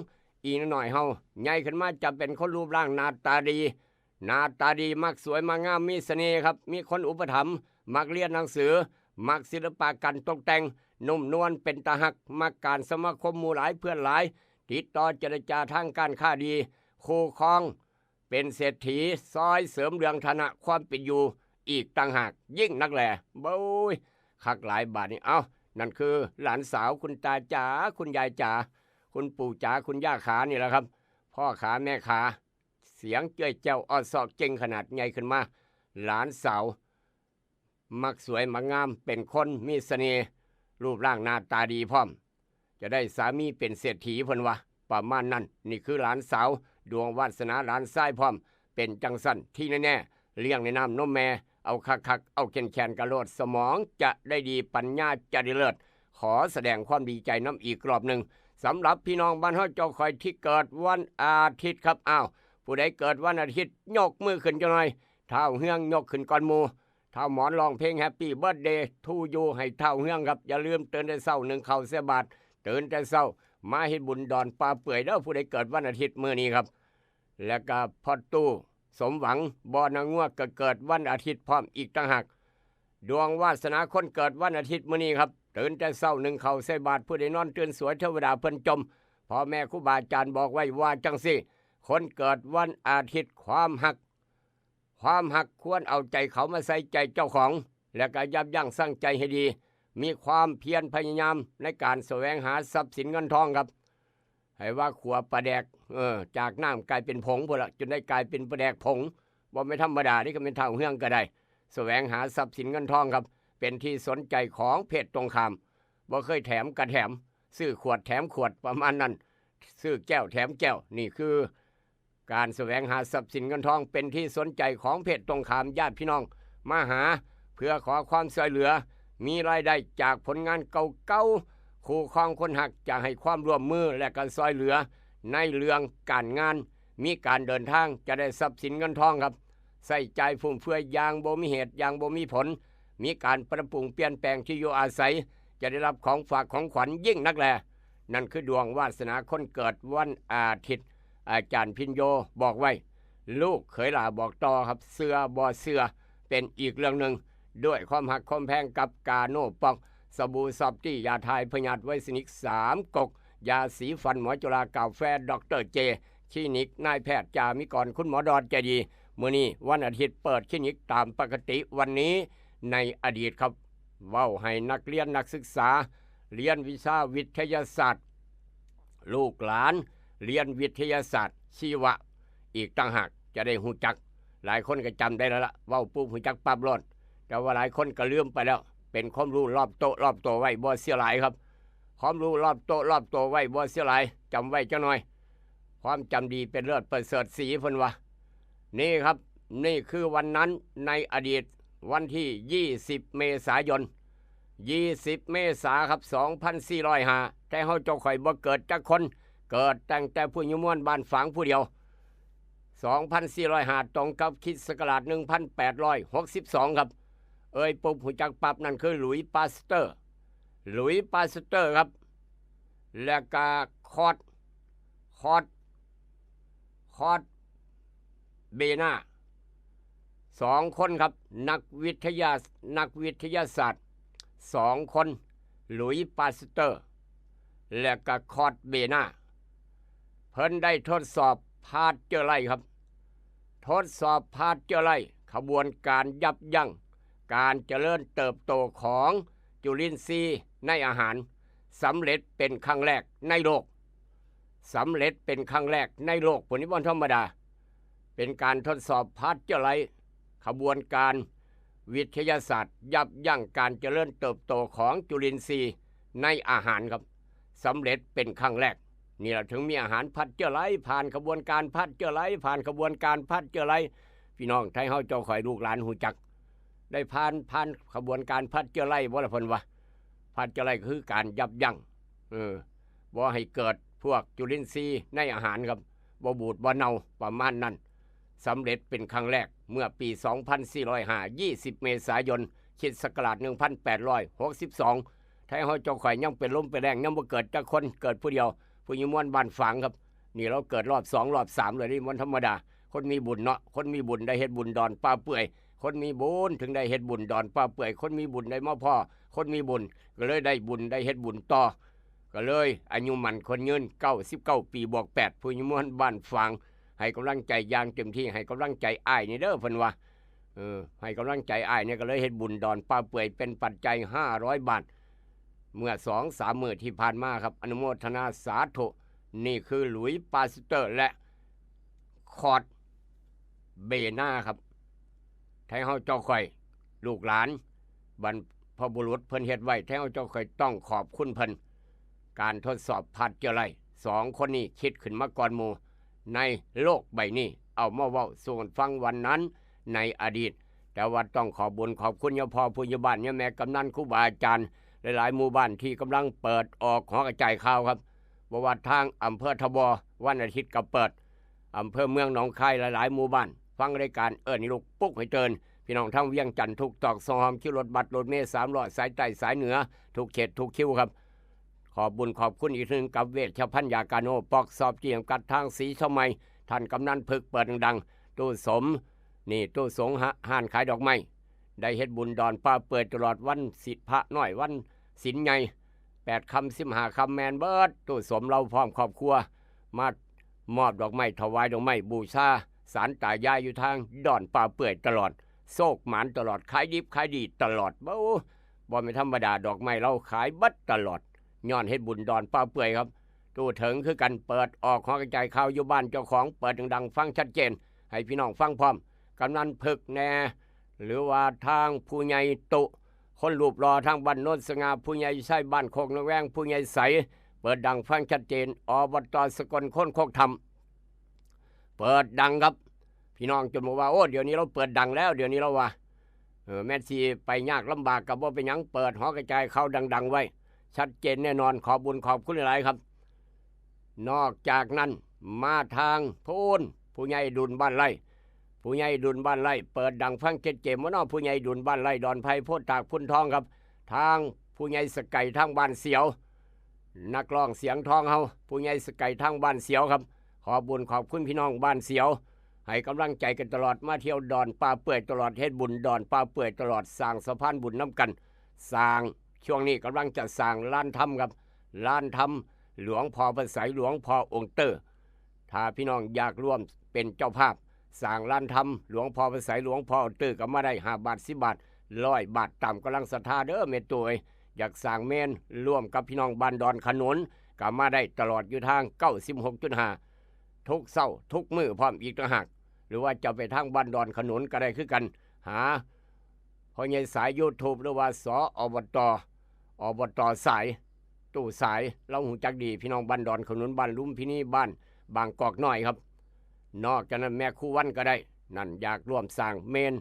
อีน้อยเฮา ใหญ่ขึ้นมาจะเป็นคนรูปร่างหน้าตาดี หน้าตาดี มักสวยมักงาม มีเสน่ห์ครับ มีคนอุปถัมภ์ มักเรียนหนังสือ มักศิลปะการตกแต่ง นุ่มนวล เป็นตาฮัก มักการสมาคม หมู่หลายเพื่อนหลาย ติดต่อเจรจาทางการค้าดี คู่ครอง เป็นเศรษฐี ซอยเสริมเรื่องฐานะความเป็นอยู่อีกต่างหาก ยิ่งนักแล โอ้ย คักหลายบาดนี้ เอ้า นั่นคือหลานสาว คุณตาจ๋า คุณยายจ๋า คุณปู่จ๋า คุณย่าขานี่แหละครับ พ่อขาแม่ขา เสียงเจ้ยแจ้วอ้อเซาะเก่งขนาดใหญ่ขึ้นมา หลานสาว มักสวยมักงาม เป็นคนมีเสน่ห์ รูปร่างหน้าตาดีพร้อม จะได้สามีเป็นเศรษฐีเพิ่นว่า ประมาณนั้น นี่คือหลานสาว ดวงวาสนาหลานชายพร้อม เป็นจั่งซั้น ที่แน่ๆ เลี้ยงในน้ำนมแม่ เอาคักๆ เอาแข็งๆ กะโลด สมองจะได้ดี ปัญญาจะได้เลิศ ขอแสดงความดีใจนำอีกรอบหนึ่ง สำหรับพี่น้องบ้านเฮาเจ้าข่อยที่เกิดวันอาทิตย์ครับ อ้าว ผู้ใดเกิดวันอาทิตย์ ยกมือขึ้นจักหน่อย ท้าวเฮืองยกขึ้นก่อนหมู่ ท้าวหมอนร้องเพลง Happy Birthday to you ให้ท้าวเฮืองครับ อย่าลืมตื่นแต่เช้า นึ่งข้าวใส่บาตร ตื่นแต่เช้า มาเฮ็ดบุญดอนป่าเปื่อยเด้อ ผู้ใดเกิดวันอาทิตย์มื้อนี้ครับ แล้วก็พ่อตู้สมหวัง บ่อนางัว ก็เกิดวันอาทิตย์พร้อมอีกต่างหาก ดวงวาสนาคนเกิดวันอาทิตย์มื้อนี้ครับ ตื่นแต่เช้า นึ่งข้าวใส่บาตร ผู้ใดนอนตื่นสวย เทวดาเพิ่นจม พ่อแม่ครูบาอาจารย์บอกไว้ว่าจั่งซี้ คนเกิดวันอาทิตย์ ความฮัก ความฮักควรเอาใจเขามาใส่ใจเจ้าของ และก็ยับยั้งชั่งใจให้ดี มีความเพียรพยายามในการแสวงหาทรัพย์สินเงินทองครับ ให้ว่าขัวปลาแดก เออ จากน้ำกลายเป็นผงพู้นละ จนได้กลายเป็นปลาแดกผง บ่แม่นธรรมดาเด้ คันแม่นท้าวเฮืองก็ได้ แสวงหาทรัพย์สินเงินทองครับ เป็นที่สนใจของเพศตรงข้าม บ่เคยแถมก็แถม ซื้อขวดแถมขวด ประมาณนั้น ซื้อแก้วแถมแก้ว นี่คือ การแสวงหาทรัพย์สินเงินทอง เป็นที่สนใจของเพศตรงข้าม ญาติพี่น้องมาหา เพื่อขอความช่วยเหลือ มีรายได้จากผลงานเก่าๆ คู่ครองคนฮักจะให้ความร่วมมือและการช่วยเหลือ ในเรื่องการงาน มีการเดินทาง จะได้ทรัพย์สินเงินทองครับ ใช้จ่ายฟุ่มเฟือยอย่างบ่มีเหตุอย่างบ่มีผล มีการปรับปรุงเปลี่ยนแปลงที่อยู่อาศัย จะได้รับของฝากของขวัญยิ่งนักแล นั่นคือดวงวาสนาคนเกิดวันอาทิตย์ อาจารย์พินโยบอกไว้ ลูกเขยหล่าบอกต่อครับ เชื่อบ่เชื่อเป็นอีกเรื่องหนึ่ง ด้วยความฮักความแพงกับกาโน่ปอง สบู่ซอฟตี้ ยาถ่ายพยาธิไวสนิกสามก๊ก ยาสีฟันหมอจุฬา กาแฟดอกเตอร์เจ คลินิกนายแพทย์จามิกร คุณหมอดอนใจดี มื้อนี้วันอาทิตย์เปิดคลินิกตามปกติ วันนี้ในอดีตครับ เว้าให้นักเรียนนักศึกษา เรียนวิชาวิทยาศาสตร์ ลูกหลานเรียนวิทยาศาสตร์ชีวะ อีกต่างหาก จะได้ฮู้จัก หลายคนก็จำได้แล้วละ เว้าปุ๊บฮู้จักปั๊บโลด แต่ว่าหลายคนก็ลืมไปแล้ว เป็นความรู้รอบโต๊ะรอบตัวไว้บ่เสียหลายครับ ความรู้รอบโต๊ะรอบตัวไว้บ่เสียหลาย จำไว้จักหน่อย ความจำดีเป็นเลิศประเสริฐศรีเพิ่นว่า นี่ครับ นี่คือวันนั้นในอดีต วันที่ยี่สิบเมษายน ยี่สิบเมษาครับ สองพันสี่ร้อยห้า แต่เฮาเจ้าข่อยบ่เกิดจักคน เกิดตั้งแต่ผู้อยู่ม่วนบ้านฝางผู้เดียว สองพันสี่ร้อยห้า ตรงกับคริสต์ศักราช หนึ่งพันแปดร้อยหกสิบสอง ครับ เอ่ยปุ๊บฮู้จักปั๊บ นั่นคือหลุยส์ปาสเตอร์ หลุยส์ปาสเตอร์ครับ และกาคอร์ด คอร์ด คอร์ด เบนา สองคนครับ นักวิทยา นักวิทยาศาสตร์สองคน หลุยส์ปาสเตอร์ และกาคอร์ด เบนา เพิ่นได้ทดสอบพาสเจอร์ไลครับ ทดสอบพาสเจอร์ไล ขบวนการยับยั้งการเจริญเติบโตของจุลินทรีย์ในอาหาร สำเร็จเป็นครั้งแรกในโลก สำเร็จเป็นครั้งแรกในโลก พวกนี้บ่ธรรมดา เป็นการทดสอบพาสเจอร์ไล ขบวนการวิทยาศาสตร์ ยับยั้งการเจริญเติบโตของจุลินทรีย์ในอาหารครับ สำเร็จเป็นครั้งแรก นี่แหละถึงมีอาหารพาสเจอร์ไล ผ่านขบวนการพาสเจอร์ไล ผ่านขบวนการพาสเจอร์ไล พี่น้องไทยเฮาเจ้าข่อยลูกหลานฮู้จัก ได้ผ่าน ผ่านขบวนการพาสเจอร์ไลบ่ล่ะเพิ่นว่า พาสเจอร์ไลคือการยับยั้ง เออ บ่ให้เกิดพวกจุลินทรีย์ในอาหารครับ บ่บูดบ่เน่า ประมาณนั้น สำเร็จเป็นครั้งแรกเมื่อปี สองพันสี่ร้อยห้า ยี่สิบเมษายน คริสต์ศักราช หนึ่งพันแปดร้อยหกสิบสอง ไทยเฮาเจ้าข่อยยังเป็นลมเป็นแรง ยังบ่เกิดจักคน เกิดผู้เดียว ผู้อยู่ม่วนบ้านฝางครับ นี่เราเกิดรอบสองรอบสามเลยนี่ มันธรรมดา คนมีบุญเนาะ คนมีบุญได้เฮ็ดบุญดอนป่าเปื่อย คนมีบุญถึงได้เฮ็ดบุญดอนป่าเปื่อย คนมีบุญได้มาพ้อ คนมีบุญก็เลยได้บุญได้เฮ็ดบุญต่อ ก็เลยอายุมั่นขวัญยืน เก้าสิบเก้าปีบวกแปด ผู้อยู่ม่วนบ้านฝาง ให้กำลังใจอย่างเต็มที่ ให้กำลังใจอ้ายนี่เด้อเพิ่นว่า เออ ให้กำลังใจอ้ายเนี่ย ก็เลยเฮ็ดบุญดอนป่าเปื่อยเป็นปัจจัยห้าร้อยบาท เมื่อสองสามมื้อที่ผ่านมาครับ อนุโมทนาสาธุ นี่คือหลุยส์ปาสเตอร์และ คอร์ด เบนาครับ ไทเฮาเจ้าข่อย ลูกหลาน บรรพบุรุษเพิ่นเฮ็ดไว้ ไทเฮาเจ้าข่อยต้องขอบคุณเพิ่น การทดสอบผ่านเจอไล สองคนนี้คิดขึ้นมาก่อนหมู่ ในโลกใบนี้ เอามาเว้าสู่กันฟังวันนั้นในอดีต แต่ว่าต้องขอบบุญขอบคุณยาพ่อผู้ใหญ่บ้านยาแม่กำนันครูบาอาจารย์ หลายๆหมู่บ้านที่กำลังเปิดออกหอกระจายข่าวครับ บ่ว่าทางอำเภอทบอ วันอาทิตย์ก็เปิด อำเภอเมืองหนองคายหลายๆหมู่บ้าน ฟังรายการเอิ้นให้ลุกปลุกให้ตื่น พี่น้องทางเวียงจันทน์ทุกตอกซอกซอย คิวรถบัสรถเมล์สามล้อสายใต้สายเหนือ ทุกเขตทุกคิวครับ ขอบบุญขอบคุณอีกเทื่อหนึ่งกับเวชภัณฑ์ยากาโน ปอกสอบเจียมกัดทางสีเชียงใหม่ ท่านกำนันพึกเปิดดังๆ ตู้สม นี่ตู้สงฮะ ห้านขายดอกไม้ ได้เฮ็ดบุญดอนป่าเปื่อยตลอดวันศีลพระน้อย วันศีลใหญ่ แปดค่ำสิบห้าค่ำแม่นเบิด ตู้สมลาวพร้อมครอบครัว มามอบดอกไม้ถวายดอกไม้บูชาศาลตายายอยู่ทางดอนป่าเปื่อยตลอด โชคหมานตลอด ขายดิบขายดีตลอด บ่ บ่แม่นธรรมดา ดอกไม้ลาวขายเบิดตลอด ย้อนเฮ็ดบุญดอนป่าเปื่อยครับ ตู้เถิงคือกัน เปิดออกหอกระจายข่าวอยู่บ้านเจ้าของ เปิดดังๆฟังชัดเจน ให้พี่น้องฟังพร้อม กำนันพึกแน่ หรือว่าทางผู้ใหญ่ตุ คนรูปหล่อทางบ้านโนนสง่า ผู้ใหญ่ไชบ้านโคกนกแวง ผู้ใหญ่ใส เปิดดังฟังชัดเจน อบต.สกล คนโคกธรรม เปิดดังครับ พี่น้องจนบอกว่า โอ้ เดี๋ยวนี้ลาวเปิดดังแล้ว เดี๋ยวนี้ลาวว่า เออ แม่นสิไปยากลำบากก็บ่เป็นหยัง เปิดหอกระจายข่าวดังๆไว้ ชัดเจนแน่นอน ขอบบุญขอบคุณหลายๆครับ นอกจากนั้นมาทางพู้น ผู้ใหญ่ดุลบ้านไร่ ผู้ใหญ่ดุลบ้านไร่ เปิดดังฟังชัดเจนบ่เนาะ ผู้ใหญ่ดุลบ้านไร่ ดอนไผ่ โพธิ์ตาก พุนทองครับ ทางผู้ใหญ่สะใหญ่ทางบ้านเสียว นักร้องเสียงทองเฮา ผู้ใหญ่สะใหญ่ทางบ้านเสียวครับ ขอบบุญขอบคุณพี่น้องบ้านเสียว ให้กำลังใจกันตลอด มาเที่ยวดอนป่าเปื่อยตลอด เฮ็ดบุญดอนป่าเปื่อยตลอด สร้างสะพานบุญนำกัน สร้าง ช่วงนี้กำลังจะสร้างลานธรรมครับ ลานธรรมหลวงพ่อพระไสย หลวงพ่อองค์เตอร์ ถ้าพี่น้องอยากร่วมเป็นเจ้าภาพสร้างลานธรรมหลวงพ่อพระไสย หลวงพ่อองค์เตอร์ ก็มาได้ ห้าบาท สิบบาท ร้อยบาท ตามกำลังศรัทธาเด้อแม่ตัวเอ้ย อยากสร้างเมนร่วมกับพี่น้องบ้านดอนขนุน ก็มาได้ตลอดอยู่ทาง เก้าสิบหกจุดห้า ทุกเช้าทุกมื้อพร้อมอีกต่างหาก หรือว่าจะไปทางบ้านดอนขนุนก็ได้คือกัน หาพ่อใหญ่สาย YouTube หรือว่า ส อบต.อบต.สาย ตู้สาย ลาวฮู้จักดี พี่น้องบ้านดอนขนุน บ้านลุมพินี บ้านบางกอกน้อยครับ นอกจากนั้นแม่ครูวันก็ได้ นั่นอยากร่วมสร้างเมน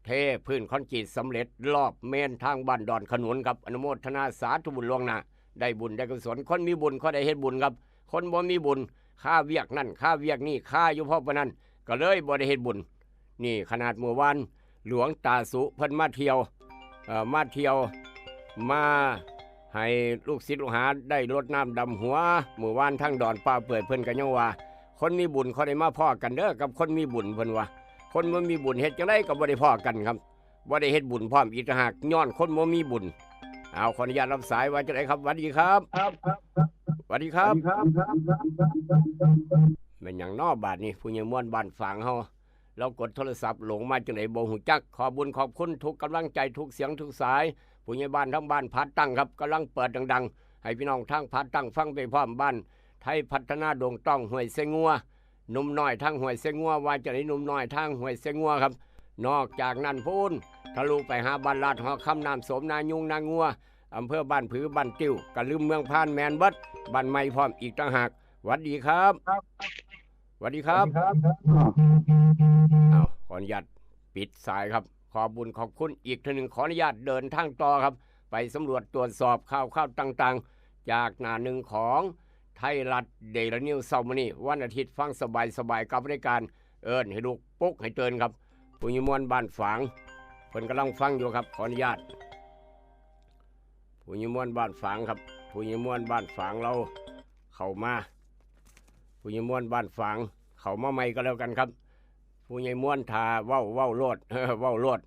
เทพื้นคอนกรีตสำเร็จรอบเมนทางบ้านดอนขนุนครับ อนุโมทนาสาธุบุญล่วงหน้า ได้บุญได้กุศล คนมีบุญก็ได้เฮ็ดบุญครับ คนบ่มีบุญ คาเวียกนั่น คาเวียกนี่ คาอยู่พอปานนั้น ก็เลยบ่ได้เฮ็ดบุญ นี่ขนาดมื้อวานหลวงตาสุเพิ่นมาเที่ยว เอ่อ มาเที่ยว มาให้ลูกศิษย์ลูกหาได้รดน้ำดำหัว มื้อวานทางดอนป่าเปื่อย เพิ่นก็ยังว่า คนมีบุญเขาได้มาพ้อกันเด้อ กับคนมีบุญ เพิ่นว่า คนบ่มีบุญเฮ็ดจั่งใดก็บ่ได้พ้อกันครับ บ่ได้เฮ็ดบุญพร้อมอีกต่างหาก ย้อนคนบ่มีบุญ เอา ขออนุญาตรับสาย ว่าจั่งใดครับ หวัดดีครับ ครับ ครับ ครับ หวัดดีครับ สวัสดีครับ แม่นหยังน้อบาดนี้ ผู้ใหญ่ม่วนบ้านฝางเฮา ลาวกดโทรศัพท์หลงมาจั่งใดบ่ฮู้จัก ขอบบุญขอบคุณทุกกำลังใจ ทุกเสียงทุกสาย ผู้ใหญ่บ้านทั้งบ้านผาตั้งครับ กำลังเปิดดังๆ ให้พี่น้องทางผาตั้งฟังไปพร้อม บ้านไทยพัฒนา ดงต้อง ห้วยไซงัว หนุ่มน้อยทางห้วยไซงัว ว่าจั่งใด หนุ่มน้อยทางห้วยไซงัวครับ นอกจากนั้นพู้น ทะลุไปหาบ้านลาดหอคำ น้ำโสม นายุง นางัว อำเภอบ้านผือ บ้านติ้ว กะลืมเมืองพาน แม่นเบิด บ้านใหม่พร้อมอีกต่างหาก หวัดดีครับ ครับ หวัดดีครับ สวัสดีครับ อ้าว ขออนุญาตปิดสายครับ ขอบบุญขอบคุณอีกเทื่อหนึ่ง ขออนุญาตเดินทางต่อครับ ไปสำรวจตรวจสอบข่าวคราวต่างๆ จากหน้าหนึ่งของไทยรัฐเดลี่นิวส์เช้ามื้อนี้ วันอาทิตย์ ฟังสบายๆ กับรายการเอิ้นให้ลุกปลุกให้ตื่นครับ ผู้ใหญ่ม่วนบ้านฝาง เพิ่นกำลังฟังอยู่ครับ ขออนุญาต ผู้ใหญ่ม่วนบ้านฝางครับ ผู้ใหญ่ม่วนบ้านฝางลาวเข้ามา ผู้ใหญ่ม่วนบ้านฝาง เข้ามาใหม่ก็แล้วกันครับ ผู้ใหญ่ม่วน ถ้าเว้า เว้าโลด เว้าโลด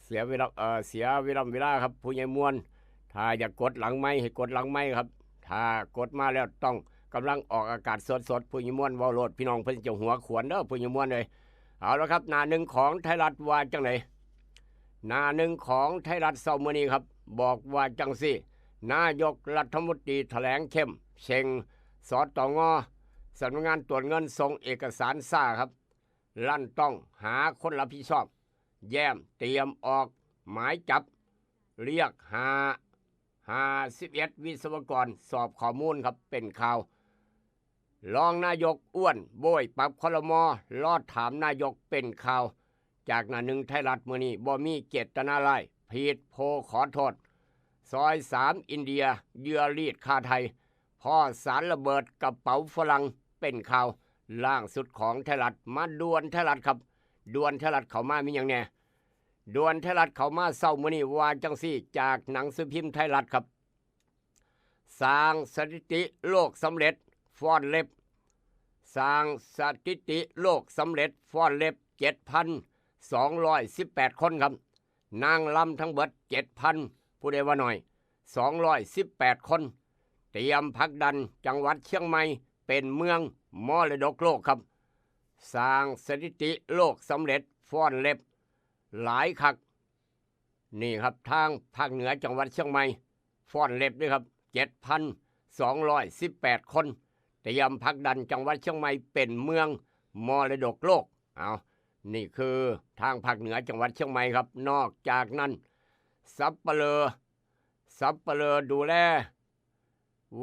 เสียเวลา เอ่อ เสียเวลา เวลาครับ ผู้ใหญ่ม่วน ถ้าอยากกดหลังไมค์ให้กดหลังไมค์ครับ ถ้ากดมาแล้วต้องกำลังออกอากาศสดๆ ผู้ใหญ่ม่วนเว้าโลด พี่น้องเพิ่นจะหัวขวนเด้อ ผู้ใหญ่ม่วนเอ้ย เอาละครับ หน้าหนึ่งของไทยรัฐว่าจั่งใด หน้าหนึ่งของไทยรัฐเช้ามื้อนี้ครับ บอกว่าจั่งซี้ นายกรัฐมนตรีแถลงเข้มเช็ง สตง. สำนักงานตรวจเงินส่งเอกสารซ่าครับ ลั่นต้องหาคนรับผิดชอบ แย้มเตรียมออกหมายจับ เรียกหาห้าสิบเอ็ดวิศวกรสอบข้อมูลครับ เป็นข่าว รองนายกอ้วนโบยปรับครม.รอถามนายกเป็นข่าว จากหน้าหนึ่งไทยรัฐมื้อนี้ บ่มีเจตนาร้าย ผิดโพขอโทษ ซอยสามอินเดีย เหยื่อรีดฆ่าไทย พ่อสารระเบิดกระเป๋าฝรั่ง เป็นข่าวล่างสุดของไทยรัฐ มาด่วนไทยรัฐครับ ด่วนไทยรัฐเข้ามามีหยังแหน่ ด่วนไทยรัฐเข้ามาเช้ามื้อนี้ว่าจังซี่ จากหนังสือพิมพ์ไทยรัฐครับ สร้างสถิติโลกสำเร็จฟ้อนเล็บ สร้างสถิติโลกสำเร็จฟ้อนเล็บ เจ็ดพันสองร้อยสิบแปด คนครับ นางรำทั้งเบิด เจ็ดพัน ผู้ใดว่าน้อย สองร้อยสิบแปด คน เตรียมผลักดันจังหวัดเชียงใหม่เป็นเมืองมรดกโลกครับ สร้างสถิติโลกสำเร็จฟ้อนเล็บ หลายคัก นี่ครับ ทางภาคเหนือจังหวัดเชียงใหม่ ฟ้อนเล็บด้วยครับ เจ็ดพันสองร้อยสิบแปด คน เตรียมผลักดันจังหวัดเชียงใหม่เป็นเมืองมรดกโลก เอา นี่คือทางภาคเหนือจังหวัดเชียงใหม่ครับ นอกจากนั้น สัปเหร่อ สัปเหร่อดูแล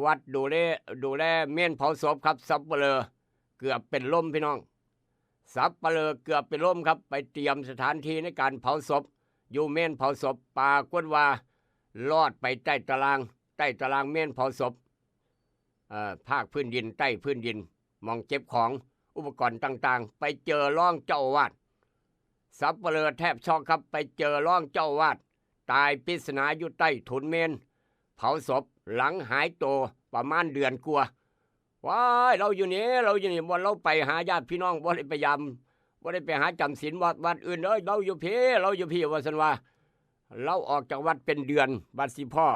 วัดดูแล ดูแลเมนเผาศพครับ สัปเหร่อเกือบเป็นลมพี่น้อง สัปเหร่อเกือบเป็นลมครับ ไปเตรียมสถานที่ในการเผาศพ อยู่เมนเผาศพ ปรากฏว่ารอดไปใต้ตาราง ใต้ตารางเมนเผาศพ เอ่อ ภาคพื้นดิน ใต้พื้นดิน หม่องเก็บของ อุปกรณ์ต่างๆ ไปเจอรองเจ้าอาวาส สัปเหร่อแทบช็อกครับ ไปเจอรองเจ้าอาวาส ตายปริศนาอยู่ใต้ถุนเมน เผาศพ หลังหายตัวประมาณเดือนกว่า ว้าย เราอยู่นี่ เราอยู่นี่ บ่ เราไปหาญาติพี่น้อง บ่ได้ไปยาม บ่ได้ไปหาจำศีลวัด วัดอื่นเด้อ เราอยู่พี้ เราอยู่พี้ ว่าซั่นว่า เราออกจากวัดเป็นเดือน บัดสิพ้อ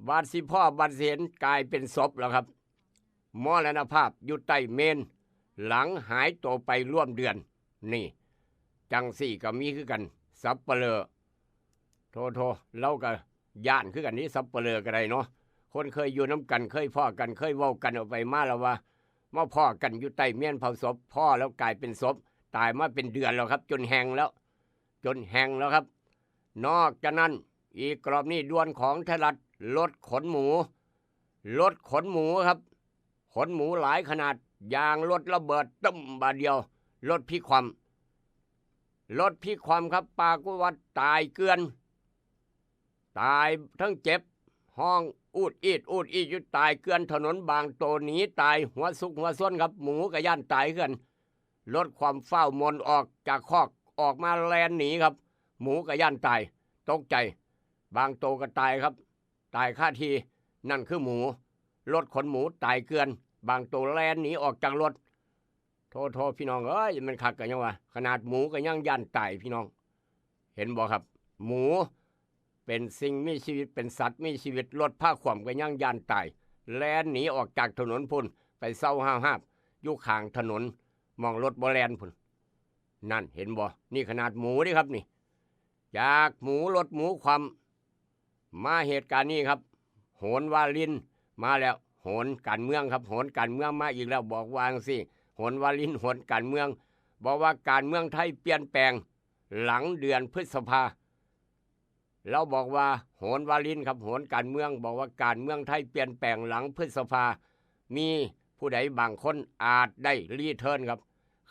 บัดสิพ้อ บัดสิเห็น กลายเป็นศพแล้วครับ มรณภาพอยู่ใต้เมน หลังหายตัวไปร่วมเดือน นี่ จังซี่ก็มีคือกัน สัปเหร่อ โทโท เราก็ย้านคือกันนี่ สัปเหร่อก็ได้เนาะ คนเคยอยู่นำกัน เคยพ้อกัน เคยเว้ากันออกไปมาแล้วว่า มาพ้อกันอยู่ใต้เมนเผาศพ พ้อแล้วกลายเป็นศพ ตายมาเป็นเดือนแล้วครับ จนแห้งแล้ว จนแห้งแล้วครับ นอกจากนั้น อีกกรอบนี้ด่วนของไทยรัฐ รถขนหมู รถขนหมูครับ ขนหมูหลายขนาด ยางรถระเบิดตึ้มบาดเดียว รถพลิกคว่ำ รถพลิกคว่ำครับ ปรากฏว่าตายเกลือน ตายทั้งเจ็บ ฮ้องอูดอีดอูดอีดอยู่ ตายเกลือนถนน บางโตหนีตาย หัวซุกหัวซนครับ หมูก็ย้านตายคือกัน รถคว่ำ ฟ้าวม่นออกจากคอก ออกมาแล่นหนีครับ หมูก็ย้านตาย ตกใจ บางโตก็ตายครับ ตายคาที่ นั่นคือหมู รถขนหมูตายเกลือน บางโตแล่นหนีออกจากรถ โทโท พี่น้องเอ้ย มันคักกันยังวะ ขนาดหมูก็ยังย้านตายพี่น้อง เห็นบ่ครับ หมูเป็นสิ่งมีชีวิต เป็นสัตว์มีชีวิต รถพาขว่ำก็ยังย้านตาย แล่นหนีออกจากถนนพุ้น ไปเซาห้าวหาบอยู่ข้างถนน หม่องรถบ่แล่นพุ้น นั่นเห็นบ่ นี่ขนาดหมูเด้ครับนี่ จากหมูรถหมูคว่ำ มาเหตุการณ์นี้ครับ โหนวารินมาแล้ว โหนการเมืองครับ โหนการเมืองมาอีกแล้ว บอกว่าจั่งซี้ โหนวาริน โหนการเมือง บอกว่าการเมืองไทยเปลี่ยนแปลงหลังเดือนพฤษภา เราบอกว่า โหนวารินครับ โหนการเมือง บอกว่าการเมืองไทยเปลี่ยนแปลงหลังพฤษภา มีผู้ใดบางคนอาจได้รีเทิร์นครับ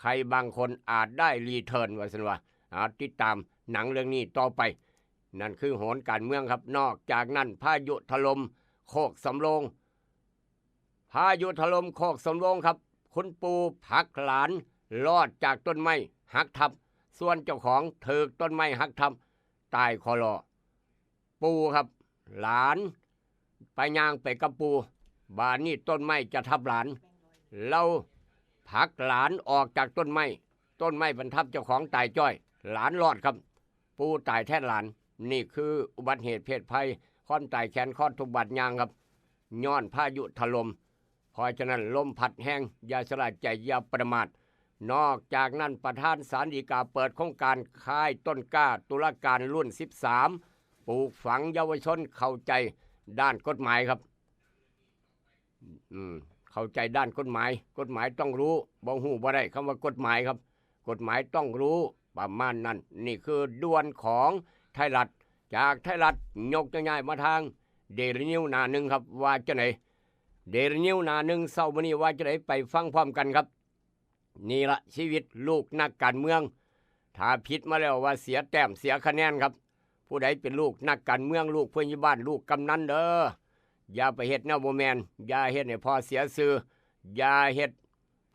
ใครบางคนอาจได้รีเทิร์น ว่าซั่นว่า เอาติดตามหนังเรื่องนี้ต่อไป นั่นคือโหนการเมืองครับ นอกจากนั้นพายุถล่มโคกสำโรง พายุถล่มโคกสำโรงครับ คุณปู่ผลักหลานรอดจากต้นไม้หักทับ ส่วนเจ้าของถูกต้นไม้หักทับ ตายคอลอ ปู่ครับ หลานไปย่างไปกับปู่ บาดนี้ต้นไม้จะทับหลาน เราผลักหลานออกจากต้นไม้ ต้นไม้พันทับเจ้าของตายจ้อย หลานรอดครับ ปู่ตายแทนหลาน นี่คืออุบัติเหตุเพศภัย ความตายแขนคอดทุกบาดยางครับ ย้อนพายุถล่ม เพราะฉะนั้นลมพัดแฮง อย่าชะล่าใจ อย่าประมาท นอกจากนั้นประธานศาลฎีกาเปิดโครงการค่ายต้นกล้าตุลาการรุ่น สิบสาม ปลูกฝังเยาวชนเข้าใจด้านกฎหมายครับ อืม เข้าใจด้านกฎหมาย กฎหมายต้องรู้ บ่ฮู้บ่ได้ คำว่ากฎหมายครับ กฎหมายต้องรู้ ประมาณนั้น นี่คือด่วนของไทยรัฐ จากไทยรัฐ ยกย้ายมาทางเดลินิวหน้าหนึ่งครับ ว่าจั่งใด เดลินิวหน้าหนึ่งเช้ามื้อนี้ว่าจั่งใด ไปฟังพร้อมกันครับ นี่ละชีวิตลูกนักการเมือง ถ้าผิดมาแล้วว่าเสียแต้มเสียคะแนนครับ ผู้ใดเป็นลูกนักการเมือง ลูกผู้ใหญ่บ้าน ลูกกำนันเด้อ อย่าไปเฮ็ดแนวบ่แม่น อย่าเฮ็ดให้พ่อเสียชื่อ อย่าเฮ็ด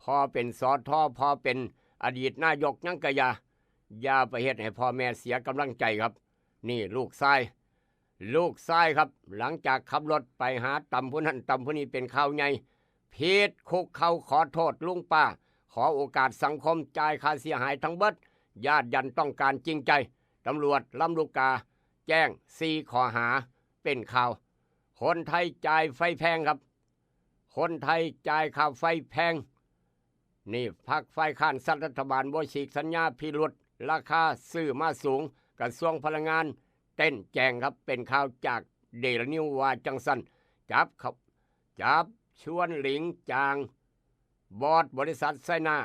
พ่อเป็นสอทอ พ่อเป็นอดีตนายกหยังกะอย่า อย่าไปเฮ็ดให้พ่อแม่เสียกำลังใจครับ นี่ลูกชาย ลูกชายครับ หลังจากขับรถไปหาตำผู้นั้นตำผู้นี้เป็นข่าวใหญ่ ผิดคุกเข่าขอโทษลุงป้า ขอโอกาสสังคม จ่ายค่าเสียหายทั้งเบิด ญาติยันต้องการจริงใจ ตำรวจลำลูกกาแจ้งสี่ข้อหา เป็นข่าว คนไทยจ่ายไฟแพงครับ คนไทยจ่ายค่าไฟแพง นี่พรรคฝ่ายค้านซัดรัฐบาลบ่ฉีกสัญญา พิรุธ ราคาซื้อมาสูง กระทรวงพลังงานเต้นแจงครับ เป็นข่าวจากเดลินิวว่าจั่งซั้น จับครับ จับชวนหลิงจาง บอสบริษัทไชน่า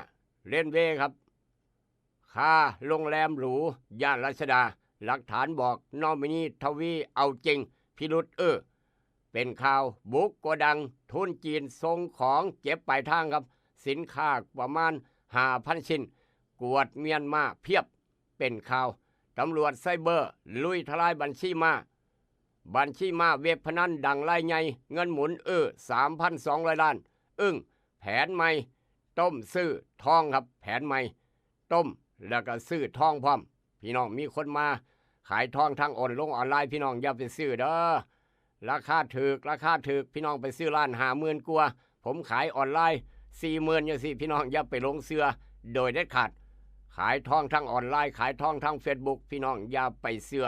เรลเวย์ครับ คาโรงแรมหรูย่านรัชดา หลักฐานบอกนอมินีทวีเอาจริง พิรุธเอ้อ เป็นข่าว บุกโกดังทุนจีนส่งของเก็บปลายทางครับ สินค้าประมาณห้าพันชิ้น กวดเมียนมาเพียบ เป็นข่าว ตำรวจไซเบอร์ลุยทลายบัญชีม้า บัญชีม้าเว็บพนันดังรายใหญ่ เงินหมุนเอ้อ สามพันสองร้อยล้าน อึ้ง แผนใหม่ ต้มซื้อทองครับ แผนใหม่ ต้มแล้วก็ซื้อทองพร้อม พี่น้อง มีคนมาขายทองทางออนลงออนไลน์ พี่น้องอย่าไปซื้อเด้อ ราคาถูก ราคาถูก พี่น้องไปซื้อร้านห้าหมื่นกว่า ผมขายออนไลน์สี่หมื่นจั่งซี้ พี่น้องอย่าไปหลงเชื่อโดยเด็ดขาด ขายทองทางออนไลน์ ขายทองทางเฟซบุ๊ก พี่น้องอย่าไปเชื่อ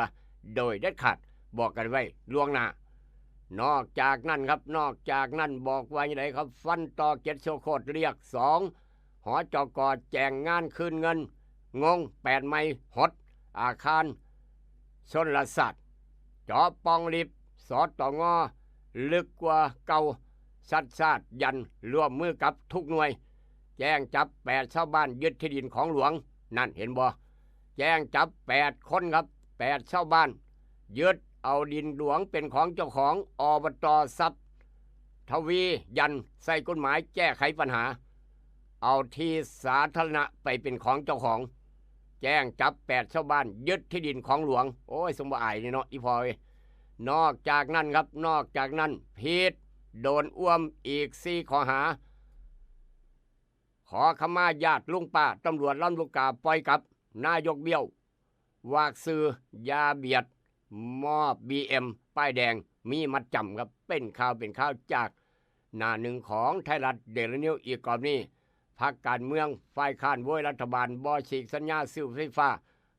โดยเด็ดขาด บอกกันไว้ล่วงหน้า นอกจากนั้นครับ นอกจากนั้นบอกว่าจั่งใดครับ ฟันต่อเจ็ดโชโคตรเรียกสอง หจก แจ้งงานคืนเงิน งง แปด ไม้หด อาคารชลศาสตร์ เจาะปล่องลิฟต์ สตง ลึกกว่าเก่า ชัดชาติยันร่วมมือกับทุกหน่วย แจ้งจับแปดชาวบ้านยึดที่ดินของหลวง นั่นเห็นบ่ แจ้งจับแปดคนครับ แปดชาวบ้าน ยึดเอาดินหลวงเป็นของเจ้าของ อบต ทรัพย์ทวียัน ใส่กฎหมายแก้ไขปัญหา เอาที่สาธารณะไปเป็นของเจ้าของ แจ้งจับแปดชาวบ้าน ยึดที่ดินของหลวง โอ้ย สมบ่อายนี่เนาะ อีพ่อเอ้ย นอกจากนั้นครับ นอกจากนั้น ผิดโดนอ่วมอีกสี่ข้อหา ขอขมาญาติลุงป้า ตำรวจลำลูกกาปล่อยกลับ นายกเบี้ยว วากซื่อ อย่าเบียด มอบบีเอ็มป้ายแดง มีมัดจำครับ เป็นข่าว เป็นข่าวจากหน้าหนึ่งของไทยรัฐเดลินิว อีกกรอบนี้ พรรคการเมืองฝ่ายค้านโวยรัฐบาล บ่ฉีกสัญญาซื้อไฟฟ้า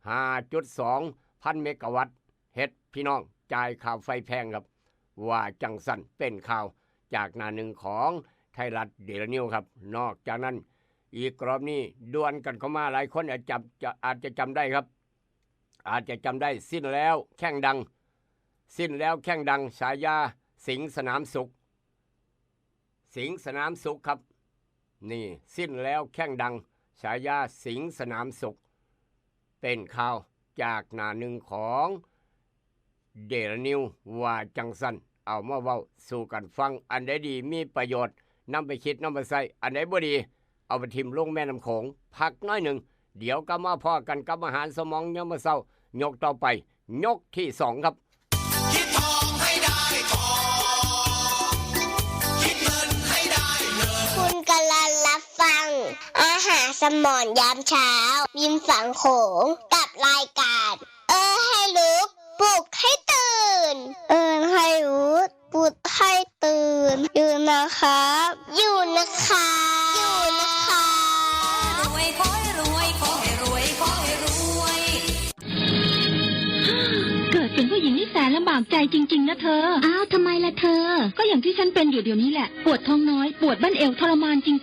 ห้าจุดสอง พันเมกะวัตต์ เฮ็ดพี่น้องจ่ายค่าไฟแพงครับ ว่าจั่งซั้น เป็นข่าวจากหน้าหนึ่งของไทยรัฐเดลินิวครับ นอกจากนั้น อีกกรอบนี้ด่วนกันเข้ามา หลายคนอาจจะ จะ อาจจะจำได้ครับ อาจจะจำได้ สิ้นแล้วแข้งดัง สิ้นแล้วแข้งดัง ฉายาสิงห์สนามสุข สิงห์สนามสุขครับ นี่ สิ้นแล้วแข้งดัง ฉายาสิงห์สนามสุข เป็นข่าวจากหน้าหนึ่งของเดลินิว ว่าจั่งซั้น เอามาเว้าสู่กันฟัง อันใดดีมีประโยชน์ นำไปคิดนำไปใช้ อันใดบ่ดี เอาไปถิ่มลงแม่น้ำโขง พักหน้อยหนึ่ง เดี๋ยวกลับมาพ้อกันกับอาหารสมองยามมื้อเช้า ยกต่อไป ยกที่สองครับ คิดทองให้ได้ทอง คิดเงินให้ได้เงิน คุณกำลังรับฟัง อาหารสมองยามเช้า ริมฝั่งโขง กับรายการ เออให้ลุก ปลุกให้ตื่น เออให้ลุก ปลุกให้ตื่น อยู่นะครับ อยู่นะครับ อยู่นะครับ รวยขอให้รวย ขอให้รวย ขอให้รวย เกิดเป็นผู้หญิงนี่แสนลำบากใจจริง ๆ นะเธอ อ้าวทำไมล่ะเธอ ก็อย่างที่ฉันเป็นอยู่เดี๋ยวนี้แหละ ปวดท้องน้อย ปวดบั้นเอวทรมานจริง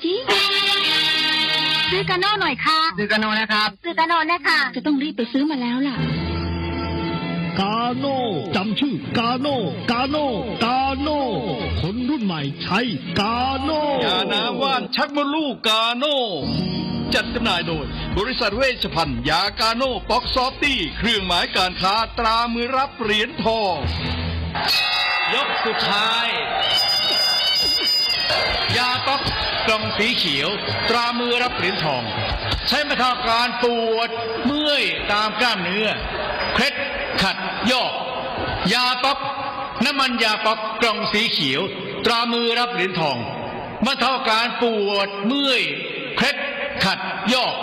ซื้อกาโน่หน่อยค่ะ ซื้อกาโน่นะครับ ซื้อกาโน่นะคะ ๆ จะต้องรีบไปซื้อมาแล้วล่ะ กาโน่ จำชื่อกาโน่ กาโน่ กาโน่ คนรุ่นใหม่ใช้กาโน่ ยาน้ำว่านชักมดลูกกาโน่ จัดจำหน่ายโดย บริษัทเวชภัณฑ์ยากาโน่ ป๊อกซอฟตี้ เครื่องหมายการค้าตรามือรับเหรียญทอง ยกสุดท้าย ยาป๊อกกล่องสีเขียว ตรามือรับเหรียญทอง ใช้บรรเทาอาการปวดเมื่อยตามกล้ามเนื้อ เคล็ดขัดยอก ยาป๊อก น้ำมันยาป๊อกกล่องสีเขียว ตรามือรับเหรียญทอง บรรเทาอาการปวดเมื่อย เคล็ดขัดยอก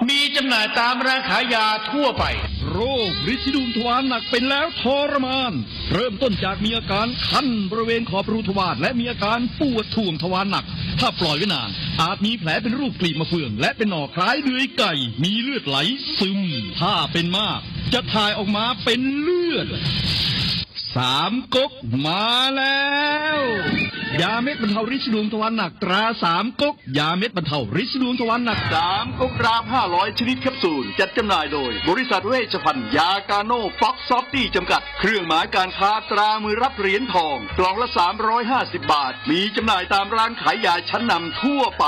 มีจำหน่ายตามร้านขายยาทั่วไป โรคริดสีดวงทวารหนักเป็นแล้วทรมาน เริ่มต้นจากมีอาการคันบริเวณขอบรูทวารและมีอาการปวดถ่วงทวารหนัก ถ้าปล่อยไว้นาน อาจมีแผลเป็นรูปกลีบมะเฟือง และเป็นหนองคล้ายเดือยไก่ มีเลือดไหลซึม ถ้าเป็นมาก จะถ่ายออกมาเป็นเลือด สามก๊กมาแล้ว ยาเม็ดบรรเทาริดสีดวงทวารหนักตราสามก๊ก ยาเม็ดบรรเทาริดสีดวงทวารหนัก สามก๊กรามห้าร้อยชนิดแคปซูล จัดจำหน่ายโดย บริษัทเวชภัณฑ์ยากาโน่ ป๊อกซอฟตี้ จำกัด เครื่องหมายการค้าตรามือรับเหรียญทอง กล่องละสามร้อยห้าสิบบาท มีจำหน่ายตามร้านขายยาชั้นนำทั่วไป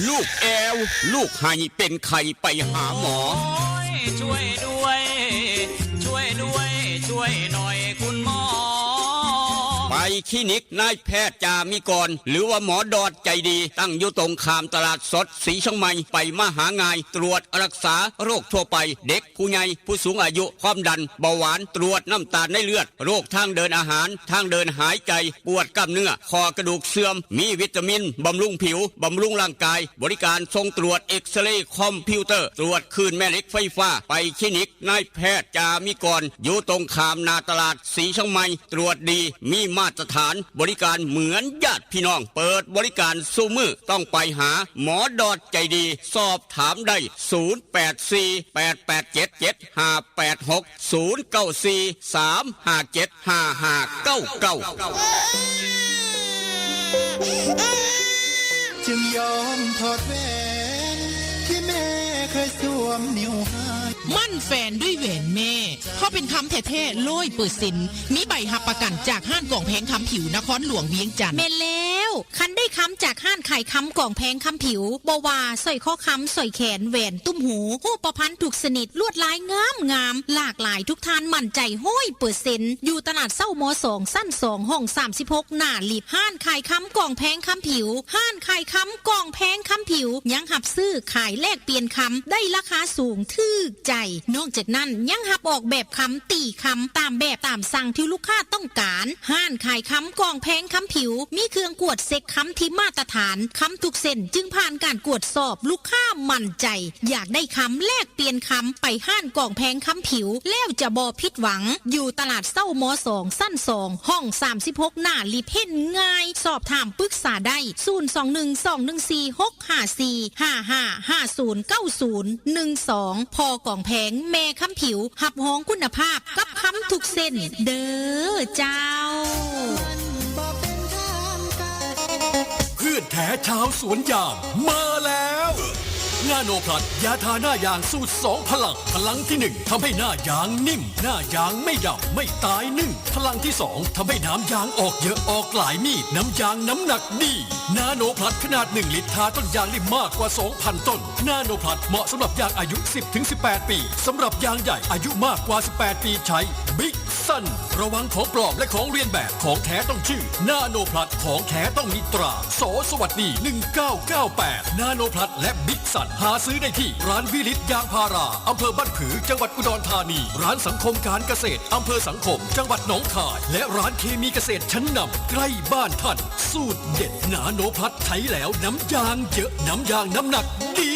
ลูกแอว ลูกไห้เป็นไข้ไปหาหมอ ช่วยด้วย ช่วยด้วย ช่วยหน่อยคุณหมอ ไปคลินิกนายแพทย์จามิกร หรือว่าหมอดอดใจดี ตั้งอยู่ตรงข้ามตลาดสดสีเชียงใหม่ ไปมาหาง่าย ตรวจรักษาโรคทั่วไป เด็กผู้ใหญ่ผู้สูงอายุ ความดัน เบาหวาน ตรวจน้ำตาลในเลือด โรคทางเดินอาหาร ทางเดินหายใจ ปวดกล้ามเนื้อ ข้อกระดูกเสื่อม มีวิตามิน บำรุงผิว บำรุงร่างกาย บริการส่งตรวจเอ็กซเรย์คอมพิวเตอร์ ตรวจคลื่นแม่เหล็กไฟฟ้า ไปคลินิกนายแพทย์จามิกร อยู่ตรงข้ามหน้าตลาดสีเชียงใหม่ ตรวจดี มีมาตรฐาน บริการเหมือนญาติพี่น้อง เปิดบริการซุมื้อ ต้องไปหาหมอดอดใจดี สอบถามได้ ศูนย์แปดสี่ แปดแปดเจ็ด เจ็ดห้าแปดหก ศูนย์เก้าสี่ สามห้าเจ็ด ห้าห้าเก้าเก้า จึงยอมถอดแหวนที่แม่เคยสวมนิ้วให้ มั่นแฟนด้วยแหวนแม่ เพราะเป็นคำแท้ๆร้อยเปอร์เซ็นต์ มีใบหับประกันจากห้านกองแพงคำผิวนครหลวงเวียงจันทน์ แม่นแล้ว คันได้คำจากห้านขายคำกองแพงคำผิว บ่ว่าสร้อยคอคำ สร้อยแขน แหวน ตุ้มหู ฮูปพรรณทุกชนิด ลวดลายงามงาม หลากหลายทุกท่านมั่นใจร้อยเปอร์เซ็นต์ อยู่ตลาดเซ้ามอสอง ชั้นสอง ห้องสามสิบหก หน้าลิฟต์ ห้านขายคำกองแพงคำผิว ห้านขายคำกองแพงคำผิว ยังหับซื้อขายแลกเปลี่ยนคำ ได้ราคาสูงถูกใจ นอกจากนั้นยังหับออกแบบคำ ตีคำ ตามแบบตามสั่งที่ลูกค้าต้องการ ห้านขายคำกองแพงคำผิว มีเครื่องกวดเช็คคำที่มาตรฐาน คำทุกเส้นจึงผ่านการกวดสอบ ลูกค้ามั่นใจ อยากได้คำแลกเปลี่ยนคำ ไปห้านกองแพงคำผิว แล้วจะบ่ผิดหวัง อยู่ตลาดเซ้ามอสอง ชั้นสอง ห้องสามสิบหก หน้าลิฟต์ เห็นง่าย สอบถามปรึกษาได้ ศูนย์สองหนึ่ง สองหนึ่งสี่ หกห้าสี่ ห้าห้า ห้าศูนย์เก้าศูนย์ หนึ่งสอง พอกองแพง แม่คำผิว หับฮ้องคุณภาพกับคำทุกเส้น เด้อเจ้า เพื่อนแท้ชาวสวนยางมาแล้ว นาโนพลัสยาทาหน้ายางสูตรสองพลัง พลังที่หนึ่งทำให้หน้ายางนิ่ม หน้ายางไม่ดำไม่ตายนึ่ง พลังที่สองทำให้น้ำยางออกเยอะออกหลายมีด น้ำยางน้ำหนักดี นาโนพลัสขนาดหนึ่งลิตรทาต้นยางได้มากกว่าสองพันต้น นาโนพลัสเหมาะสำหรับยางอายุสิบถึงสิบแปดปี สำหรับยางใหญ่อายุมากกว่าสิบแปดปีใช้ บิ๊กซัน ระวังของปลอมและของเลียนแบบ ของแท้ต้องชื่อ นาโนพลัส ของแท้ต้องมีตรา ส.สวัสดี หนึ่งเก้าเก้าแปด นาโนพลัสและบิ๊กซัน หาซื้อได้ที่ร้านวิลิตยางพารา อำเภอบ้านผือ จังหวัดอุดรธานี ร้านสังคมการเกษตร อำเภอสังคม จังหวัดหนองคาย และร้านเคมีเกษตรชั้นนำใกล้บ้านท่าน สูตรเด็ดนาโนพลัสใช้แล้วน้ำยางเยอะ น้ำยางน้ำหนักดี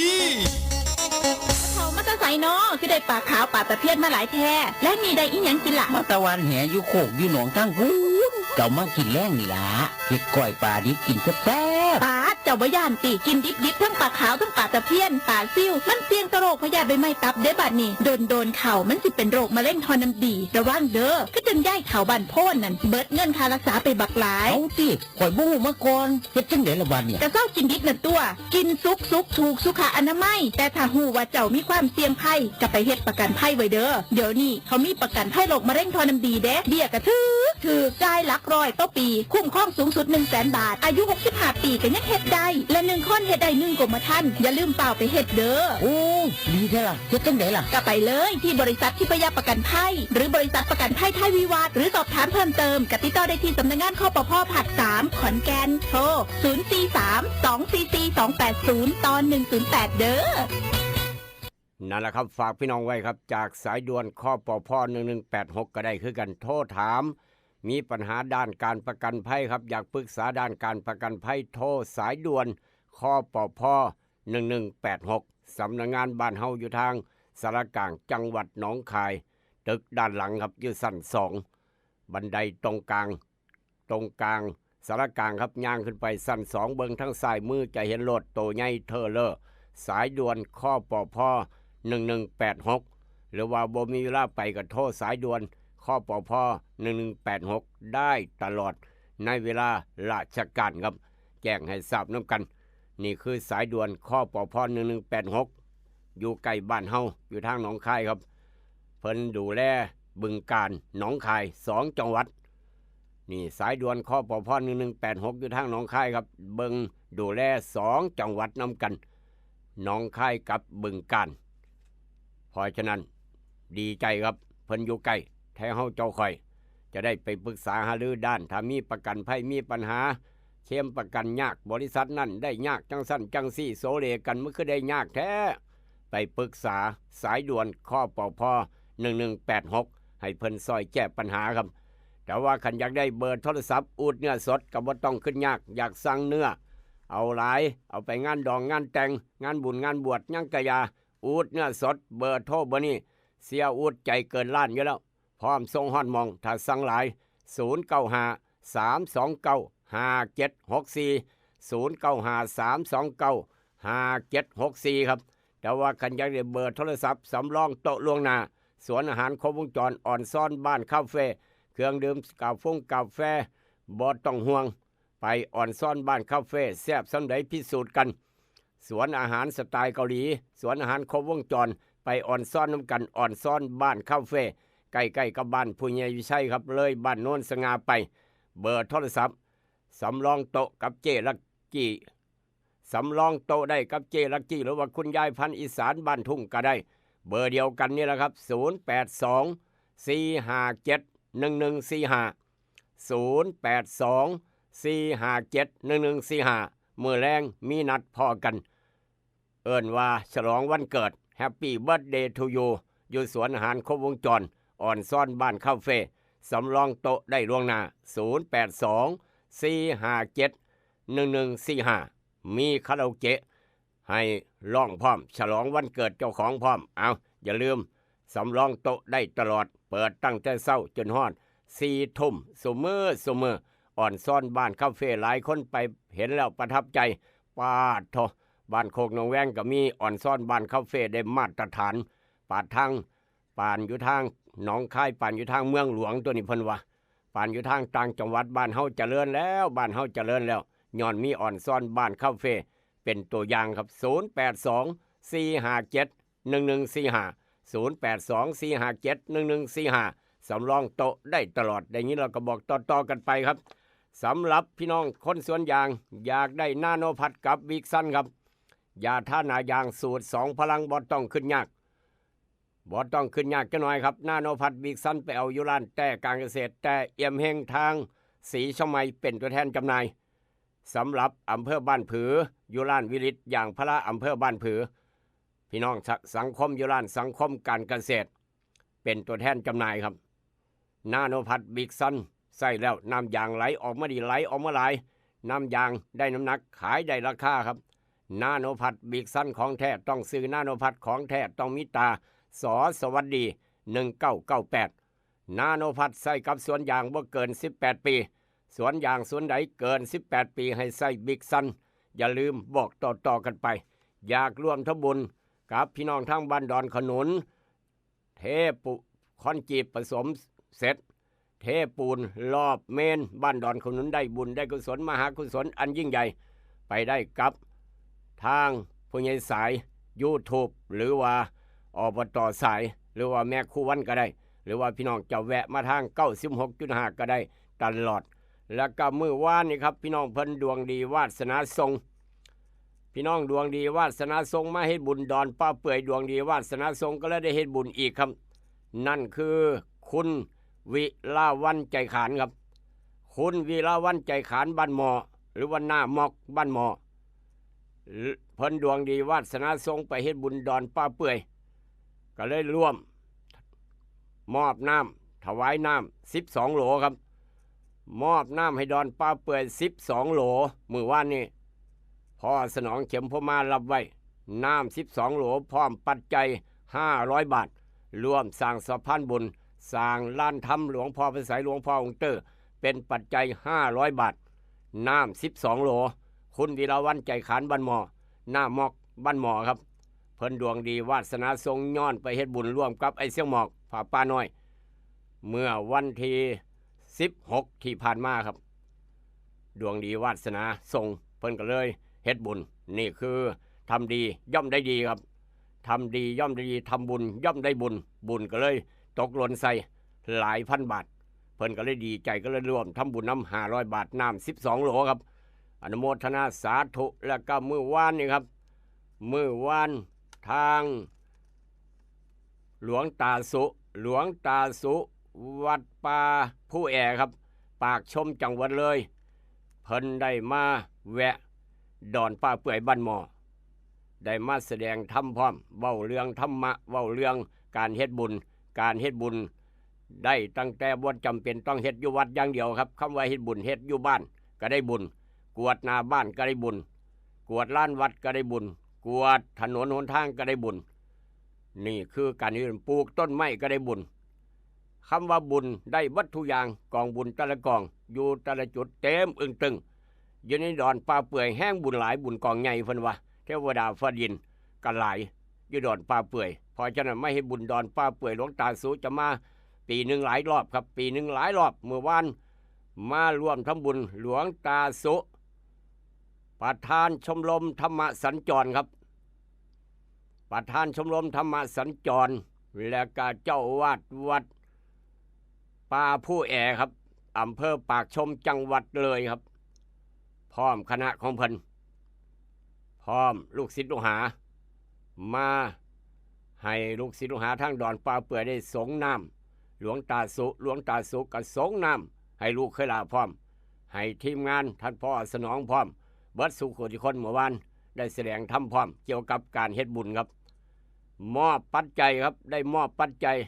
เฒ่ามาแต่ไสน้อ คือได้ปลาขาวปลาตะเพียนมาหลายแท้ และนี่ได้อีหยังกินล่ะ มาตะวันแหอยู่โคกอยู่หนองทางพู้น เก่ามากินแรงนี่ล่ะ เฮ็ดก้อยปลาดิบกินแซ่บๆ ปาด จ้าบ่ย่านติ กินดิบๆ ทั้งปลาขาวทั้งปลาตะเพียน ปลาซิว มันเสี่ยงต่อโรคพยาธิใบไม้ตับเด้บัดนี้ โดนๆ เข้ามันสิเป็นโรคมะเร็งท่อน้ำดี ระวังเด้อ คือจั่งยายเฒ่าบ้านโพนนั่น เบิดเงินค่ารักษาไปบักหลาย เอาติ ข่อยบ่ฮู้มาก่อน เฮ็ดจั่งใดล่ะบัดเนี่ย ก็เซากินดิบนั่นตั่ว กินสุกๆ ถูกสุขอนามัย แต่ถ้าฮู้ว่าเจ้ามีความเสี่ยงภัย ก็ไปเฮ็ดประกันภัยไว้เด้อ เดี๋ยวนี้เขามีประกันภัยโรคมะเร็งท่อน้ำดีเด้ เบี้ยก็ถูก ถูก จ่ายหลักร้อยต่อปี คุ้มครองสูงสุดหนึ่งแสนบาท อายุหกสิบห้าปีก็ยังเฮ็ดได้ และหนึ่งคนเฮ็ดได้หนึ่งกรมธรรม์ อย่าลืมฟ้าวไปเฮ็ดเด้อ โอ้ ดีแท้ล่ะ เฮ็ดจั่งใดล่ะ ก็ไปเลยที่บริษัททิพยประกันภัย หรือบริษัทประกันภัยไทยวิวัฒน์ หรือสอบถามเพิ่มเติม ก็ติดต่อได้ที่สำนักงาน คปภ ภาคสาม ขอนแก่น โทร ศูนย์สี่สาม สองสี่สี่ สองแปดศูนย์ ต่อ หนึ่งศูนย์แปด เด้อ นั่นแหละครับ ฝากพี่น้องไว้ครับ จากสายด่วน คปภ หนึ่งหนึ่งแปดหก ก็ได้คือกัน โทรถาม มีปัญหาด้านการประกันภัยครับ อยากปรึกษาด้านการประกันภัย โทรสายด่วน คปภ หนึ่งหนึ่งแปดหก สำนักงานบ้านเฮาอยู่ทางสารกลาง จังหวัดหนองคาย ตึกด้านหลังครับ อยู่ชั้นสอง บันไดตรงกลาง ตรงกลาง สารกลางครับ ย่างขึ้นไปชั้นสอง เบิ่งทางซ้ายมือจะเห็นรถโตใหญ่เทอเลอร์ สายด่วน คปภ หนึ่งหนึ่งแปดหก หรือว่าบ่มีเวลาไปก็โทรสายด่วน คปภ หนึ่งหนึ่งแปดหก ได้ตลอดในเวลาราชการครับ แจ้งให้ทราบนำกัน นี่คือสายด่วน คปภ หนึ่งหนึ่งแปดหก อยู่ใกล้บ้านเฮา อยู่ทางหนองคายครับ เพิ่นดูแลบึงกาฬ หนองคาย สองจังหวัด นี่สายด่วน คปภ หนึ่งหนึ่งแปดหก อยู่ทางหนองคายครับ เบิ่งดูแลสองจังหวัดนำกัน หนองคายกับบึงกาฬ เพราะฉะนั้นดีใจครับ เพิ่นอยู่ใกล้ แท้เฮาเจ้าข่อย จะได้ไปปรึกษาหารือด้าน ถ้ามีประกันภัยมีปัญหา เคลมประกันยาก บริษัทนั่นได้ยากจั่งซั้นจั่งซี้ โสเลกัน มันคือได้ยากแท้ ไปปรึกษาสายด่วน คปภ หนึ่งหนึ่งแปดหก ให้เพิ่นซอยแก้ปัญหาครับ แต่ว่าคันอยากได้เบอร์โทรศัพท์ อูดเนื้อสดก็บ่ต้องขึ้นยาก อยากสั่งเนื้อ เอาหลาย เอาไปงานดองงานแต่ง งานบุญงานบวช หยังกะยา อูดเนื้อสด เบอร์โทรเบอร์นี้ เสียอูดใจเกินล้านอยู่แล้ว พร้อมส่งฮอดหม่อง ถ้าสั่งหลาย ศูนย์เก้าห้า สามสองเก้า ห้าเจ็ดหกสี่ ศูนย์เก้าห้า สามสองเก้า ห้าเจ็ดหกสี่ ครับ แต่ว่าคันอยากได้เบอร์โทรศัพท์สำรองโต๊ะล่วงหน้า สวนอาหารครบวงจร ออนซอนบ้านคาเฟ่ เครื่องดื่มกาฟงกาแฟ บ่ต้องห่วง ไปออนซอนบ้านคาเฟ่ แซ่บส่ำใดพิสูจน์กัน สวนอาหารสไตล์เกาหลี สวนอาหารครบวงจร ไปออนซอนนำกัน ออนซอนบ้านคาเฟ่ ใกล้ๆกับบ้านผู้ใหญ่วิชัยครับ เลยบ้านโนนสง่าไป เบอร์โทรศัพท์ สำรองโต๊ะกับเจ้ลักกี้ สำรองโต๊ะได้กับเจ้ลักกี้ หรือว่าคุณยายพันธุ์อีสานบ้านทุ่งก็ได้ เบอร์เดียวกันนี่แหละครับ ศูนย์แปดสอง สี่ห้าเจ็ด หนึ่งหนึ่งสี่ห้า ศูนย์แปดสอง สี่ห้าเจ็ด หนึ่งหนึ่งสี่ห้า มื้อแลงมีนัดพ้อกัน เอิ้นว่าฉลองวันเกิด Happy Birthday to you อยู่สวนอาหารครบวงจร ออนซอนบ้านคาเฟ่ สำรองโต๊ะได้ล่วงหน้า ศูนย์แปดสอง สี่ห้าเจ็ด หนึ่งหนึ่งสี่ห้า มีคาราโอเกะให้ร้องพร้อม ฉลองวันเกิดเจ้าของพร้อม เอา อย่าลืม สำรองโต๊ะได้ตลอด เปิดตั้งแต่เช้าจนฮอด สี่ทุ่ม ซุมื้อ ซุมื้อ ออนซอนบ้านคาเฟ่ หลายคนไปเห็นแล้วประทับใจ ปาดโธ่ บ้านโคกหนองแวงก็มี ออนซอนบ้านคาเฟ่ได้มาตรฐาน ปาดทาง ปานอยู่ทางหนองคาย ปานอยู่ทางเมืองหลวงตัวนี้เพิ่นว่า ปานอยู่ทางต่างจังหวัด บ้านเฮาเจริญแล้ว บ้านเฮาเจริญแล้ว ย้อนมีออนซอนบ้านคาเฟ่เป็นตัวอย่างครับ ศูนย์แปดสอง สี่ห้าเจ็ด หนึ่งหนึ่งสี่ห้า ศูนย์แปดสอง สี่ห้าเจ็ด หนึ่งหนึ่งสี่ห้า สำรองโต๊ะได้ตลอด ได้ยินแล้วก็บอกต่อๆกันไปครับ สำหรับพี่น้องคนสวนยาง อยากได้นาโนพัดกับวิกซันครับ ยาทาหน้ายางสูตรสองพลัง บ่ต้องขึ้นยาก บ่ต้องขึ้นยากจักหน่อยครับ นาโนพัดวิกซัน ไปเอาอยู่ร้านแต้การเกษตร แต้เอี่ยมเฮง ทางศรีเชียงใหม่ เป็นตัวแทนจำหน่าย สำหรับอำเภอบ้านผือ อยู่ร้านวิริตยางพาราอำเภอบ้านผือ พี่น้องสะ-, สังคมอยู่ร้านสังคมการเกษตร เป็นตัวแทนจำหน่ายครับ นาโนพัดวิกซัน ใส่แล้วน้ำยางไหลออกมาดี ไหลออกมาหลาย น้ำยางได้น้ำหนัก ขายได้ราคาครับ นาโนพัดวิกซันของแท้ ต้องซื้อนาโนพัดของแท้ ต้องมีตรา ส.สวัสดี หนึ่งเก้าเก้าแปด นาโนพัดใส่กับสวนยางบ่เกินสิบแปดปี สวนยางสวนใดเกินสิบแปดปี ให้ใส่วิกซัน อย่าลืมบอกต่อๆกันไป อยากร่วมทำบุญกับพี่น้องทางบ้านดอนขนุน เทปูนคอนกรีตผสมเสร็จ เทปูนรอบเมนบ้านดอนขนุน ได้บุญได้กุศลมหากุศลอันยิ่งใหญ่ ไปได้กับทางผู้ใหญ่สาย YouTube หรือว่าอบต.สาย หรือว่าแม่ครูวันก็ได้ หรือว่าพี่น้องจะแวะมาทาง เก้าสิบหกจุดห้า ก็ได้ตลอด แล้วก็มื้อวานนี่ครับ พี่น้องเพิ่นดวงดีวาสนาส่ง พี่น้องดวงดีวาสนาส่งมาเฮ็ดบุญดอนป้าเปื่อย ดวงดีวาสนาส่งก็เลยได้เฮ็ดบุญอีกครับ นั่นคือคุณวิลาวันใจขานครับ คุณวิลาวันใจขานบ้านหมอ หรือว่าหน้าม็อกบ้านหมอ เพิ่นดวงดีวาสนาส่งไปเฮ็ดบุญดอนป้าเปื่อย ก็เลยร่วม มอบน้ำถวายน้ำสิบสองโหลครับ มอบน้ำให้ดอนป้าเปื่อยสิบสองโหล มื้อวานนี้ พ่อสนองเข็มพรหมารับไว้ น้ำสิบสองโหล พร้อมปัจจัยห้าร้อยบาท ร่วมสร้างสะพานบุญ สร้างลานธรรมหลวงพ่อพระไสย หลวงพ่อองค์เตอร์ เป็นปัจจัยห้าร้อยบาท น้ำสิบสองโหล คุณวิลาวันใจขานบ้านหมอ หน้าม็อกบ้านหมอครับ เพิ่นดวงดีวาสนาส่งย้อนไปเฮ็ดบุญร่วมกับไอ้เสี่ยงหมอก ผาป่าน้อย เมื่อวันที่สิบหกที่ผ่านมาครับ ดวงดีวาสนาส่ง เพิ่นก็เลยเฮ็ดบุญ นี่คือทำดีย่อมได้ดีครับ ทำดีย่อมได้ดี ทำบุญย่อมได้บุญ บุญก็เลยตกหล่นใส่หลายพันบาท เพิ่นก็เลยดีใจ ก็เลยร่วมทำบุญนำห้าร้อยบาท น้ำสิบสองโหลครับ อนุโมทนาสาธุ แล้วก็มื้อวานนี่ครับ มื้อวานทาง หลวงตาสุ หลวงตาสุ วัดป่าภูแอครับ ปากชมจังหวัดเลย เพิ่นได้มาแวะดอนป้าเปื่อยบ้านหมอ ได้มาแสดงธรรมพร้อม เว้าเรื่องธรรมะ เว้าเรื่องการเฮ็ดบุญ การเฮ็ดบุญ ได้ตั้งแต่บ่จำเป็นต้องเฮ็ดอยู่วัดอย่างเดียวครับ คำว่าเฮ็ดบุญ เฮ็ดอยู่บ้านก็ได้บุญ กวาดหน้าบ้านก็ได้บุญ กวาดลานวัดก็ได้บุญ กวาดถนนหนทางก็ได้บุญ นี่คือการเฮ็ดบุญ ปลูกต้นไม้ก็ได้บุญ คำว่าบุญได้เบิดทุกอย่าง กองบุญแต่ละกอง อยู่แต่ละจุดเต็มอึ่งตึง อยู่ในดอนป่าเปื่อยแฮงบุญหลาย บุญกองใหญ่เพิ่นว่า เทวดาฟ้าดินก็หลาย อยู่ดอนป่าเปื่อย เพราะฉะนั้นมาเฮ็ดบุญดอนป่าเปื่อย หลวงตาสุจะมาปีหนึ่งหลายรอบครับ ปีหนึ่งหลายรอบ มื้อวานมาร่วมทำบุญ หลวงตาสุ ประธานชมรมธรรมสัญจรครับ ประธานชมรมธรรมสัญจร และก็เจ้าอาวาสวัดป่าภูแอครับ อำเภอปากชม จังหวัดเลยครับ พร้อมคณะของเพิ่น พร้อมลูกศิษย์ลูกหา มาให้ลูกศิษย์ลูกหาทางดอนป่าเปื่อยได้สรงน้ำหลวงตาสุ หลวงตาสุก็สรงน้ำให้ลูกเคยหลาพร้อม ให้ทีมงานท่านพ่อสนองพร้อม เบิดสู่คนที่คนเมื่อวานได้แสดงธรรมพร้อม เกี่ยวกับการเฮ็ดบุญครับ มอบปัจจัยครับ ได้มอบปัจจัย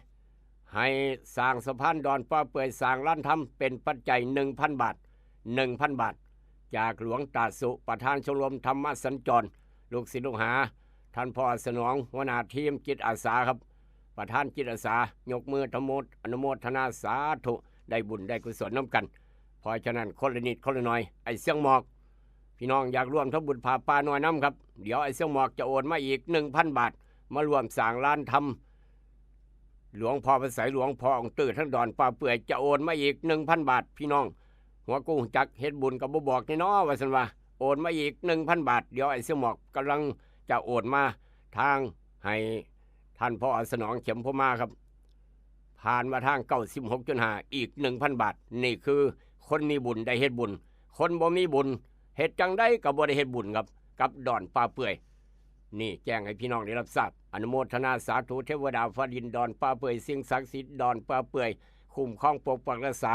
ให้สร้างสะพานดอนป่าเปื่อย สร้างลานธรรมเป็นปัจจัยหนึ่งพันบาท หนึ่งพันบาท จากหลวงตาสุ ประธานชมรมธรรมสัญจร ลูกศิษย์ลูกหา ท่านพ่อสนองหัวหน้าทีมจิตอาสาครับ ประธานจิตอาสา ยกมือทำโมทอนุโมทนาสาธุ ได้บุญได้กุศลนำกัน เพราะฉะนั้นคนละนิดคนละหน่อย ไอ้เสี่ยงหมอก พี่น้องอยากร่วมทำบุญผาป่าน้อยนำครับ เดี๋ยวไอ้เสี่ยงหมอกจะโอนมาอีกหนึ่งพันบาท มาร่วมสร้างลานธรรม หลวงพ่อพระไสย หลวงพ่อองค์ตื้อทั้งดอนป่าเปื่อย จะโอนมาอีกหนึ่งพันบาท พี่น้อง หัวกู้จักเฮ็ดบุญก็บ่บอกแน่นอว่าซั่นว่า โอนมาอีกหนึ่งพันบาท เดี๋ยวไอ้เสี่ยงหมอกกำลังจะโอนมาทางให้ท่านพ่อสนองเข็มพรหมาครับ ผ่านมาทางเก้าสิบหกจุดห้า อีกหนึ่งพันบาท นี่คือคนมีบุญได้เฮ็ดบุญ คนบ่มีบุญเฮ็ดจั่งใดก็บ่ได้เฮ็ดบุญครับ กับดอนป่าเปื่อย นี่แจ้งให้พี่น้องได้รับทราบ อนุโมทนาสาธุ เทวดาฟ้าดินดอนป่าเปื่อย สิ่งศักดิ์สิทธิ์ดอนป่าเปื่อย คุ้มครองปกปักรักษา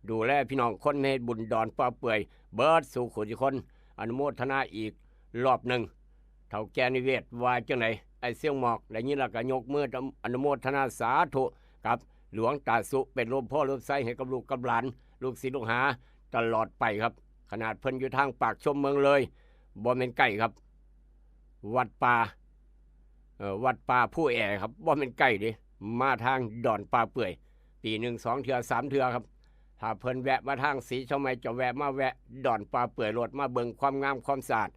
ดูแลพี่น้องคนเฮ็ดบุญดอนป่าเปื่อย เบิดสู่คนทุกคน อนุโมทนาอีกรอบหนึ่ง เฒ่าแก่นิเวศว่าจั่งใด ไอ้เสี่ยงหมอกได้ยินแล้วก็ยกมืออนุโมทนาสาธุ กับหลวงตาสุ เป็นร่มโพธิ์ร่มไทรให้กับลูกกับหลาน ลูกศิษย์ลูกหาตลอดไปครับ ขนาดเพิ่นอยู่ทางปากชมเมืองเลย บ่แม่นใกล้ครับ วัดป่า เอ่อ วัดป่าภูแอครับ บ่แม่นใกล้เด้ มาทางดอนป่าเปื่อย ปีหนึ่งสองเทื่อสามเทื่อครับ ถ้าเพิ่นแวะมาทางสีเชียงใหม่ จะแวะมาแวะดอนป่าเปื่อยโลด มาเบิ่งความงามความสะอาด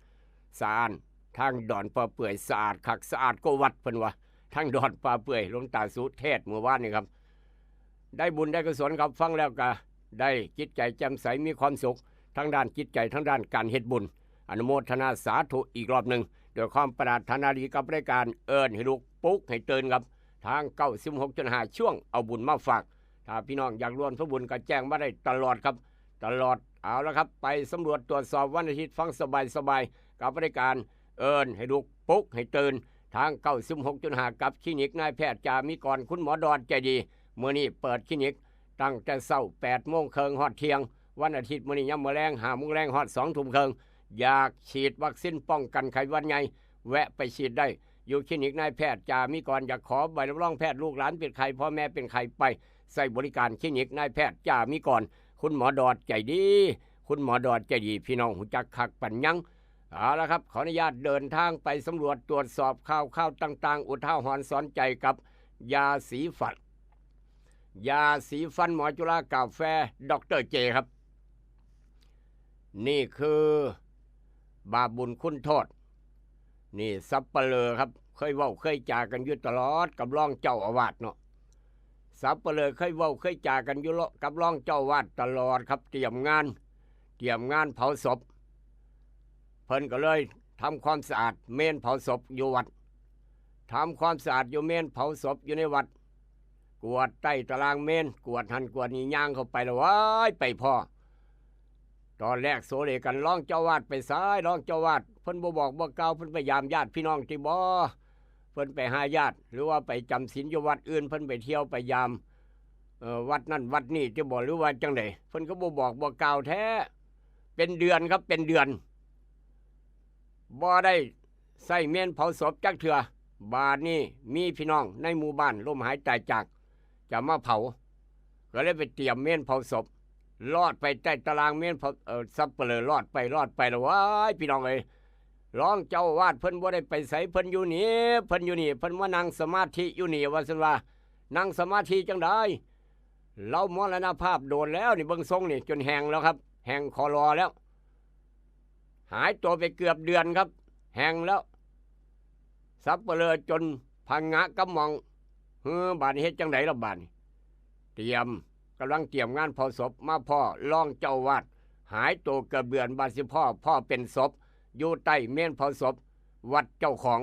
สะอาด ทางดอนป่าเปื่อยสะอาดคักสะอาดกว่าวัดเพิ่นว่า ทางดอนป่าเปื่อย หลวงตาสุเทศเมื่อวานนี้ครับ ได้บุญได้กุศลครับ ฟังแล้วก็ได้จิตใจแจ่มใส มีความสุข ทางด้านจิตใจ ทางด้านการเฮ็ดบุญ อนุโมทนาสาธุอีกรอบหนึ่ง ด้วยความปรารถนาดีกับรายการเอิ้นให้ลุกปลุกให้ตื่นครับ ทาง เก้าสิบหกจุดห้า ช่วงเอาบุญมาฝาก ถ้าพี่น้องอยากร่วมทำบุญก็แจ้งมาได้ตลอดครับ ตลอด เอาละครับ ไปสำรวจตรวจสอบวันอาทิตย์ ฟังสบายๆ กับรายการเอิ้นให้ลุกปลุกให้ตื่น ทาง เก้าสิบหกจุดห้า กับคลินิกนายแพทย์จามิกร คุณหมอดอนใจดี มื้อนี้เปิดคลินิกตั้งแต่เช้า แปดโมงครึ่งฮอดเที่ยง วันอาทิตย์มื้อนี้ยามมื้อแลง ห้าโมงแลงฮอดสองทุ่มครึ่ง อยากฉีดวัคซีนป้องกันไข้หวัดใหญ่ แวะไปฉีดได้ อยู่คลินิกนายแพทย์จามิกร อยากขอใบรับรองแพทย์ ลูกหลานเป็นไข้ พ่อแม่เป็นไข้ ไปใช้บริการคลินิกนายแพทย์จามิกร คุณหมอดอนใจดี คุณหมอดอนใจดี พี่น้องรู้จักคักปานหยัง เอาละครับ ขออนุญาตเดินทางไปสำรวจตรวจสอบข่าวๆต่างๆ อุทาหรณ์สอนใจกับยาสีฟัน ยาสีฟันหมอจุฬากาแฟ ดอกเตอร์เจ ครับ นี่คือบาปบุญคุณโทษ นี่สัปเหร่อครับ เคยเว้าเคยจากันอยู่ตลอดกับรองเจ้าอาวาสเนาะ สัปเหร่อเคยเว้าเคยจากันอยู่เลาะกับรองเจ้าอาวาสตลอดครับ เตรียมงาน เตรียมงานเผาศพ เพิ่นก็เลยทำความสะอาดเมนเผาศพอยู่วัด ทำความสะอาดอยู่เมนเผาศพอยู่ในวัด กวาดใต้ตารางเมน กวาดหั่นกวาดนี่ ย่างเข้าไปแล้ว ว้าย ไปพ้อ ตอนแรกโสเลกัน รองเจ้าอาวาสไปไส รองเจ้าอาวาส เพิ่นบ่บอกบ่กล่าว เพิ่นไปยามญาติพี่น้องติบ่ เพิ่นไปหาญาติ หรือว่าไปจำศีลอยู่วัดอื่น เพิ่นไปเที่ยวไปยาม เอ่อ วัดนั่นวัดนี่ติบ่ หรือว่าจั่งใด เพิ่นก็บ่บอกบ่กล่าวแท้ เป็นเดือนครับ เป็นเดือน บ่ได้ใช้เมนเผาศพจักเทื่อ บาดนี้มีพี่น้องในหมู่บ้านล้มหายตายจาก จะมาเผา ก็เลยไปเตรียมเมนเผาศพ ลอดไปใต้ตารางเมนเผา เอ่อ สัปเหร่อลอดไป ลอดไปแล้ว ว้าย พี่น้องเอ้ย รองเจ้าอาวาสเพิ่นบ่ได้ไปไส เพิ่นอยู่นี่ เพิ่นอยู่นี่ เพิ่นมานั่งสมาธิอยู่นี่ ว่าซั่นว่า นั่งสมาธิจั่งใด ลาวมรณภาพโดนแล้วนี่ เบิ่งทรงนี่ จนแห้งแล้วครับ แห้งขอรอแล้ว หายตัวไปเกือบเดือนครับ แห้งแล้ว สัปเหร่อจนผงะกำหม่อง เฮ้อ บาดนี้เฮ็ดจั่งใดล่ะบาดนี้ เตรียม กำลังเตรียมงานเผาศพ มาพ้อรองเจ้าอาวาส หายตัวเกือบเดือน บาดสิพ้อ พ้อเป็นศพ อยู่ใต้เมนเผาศพ วัดเจ้าของ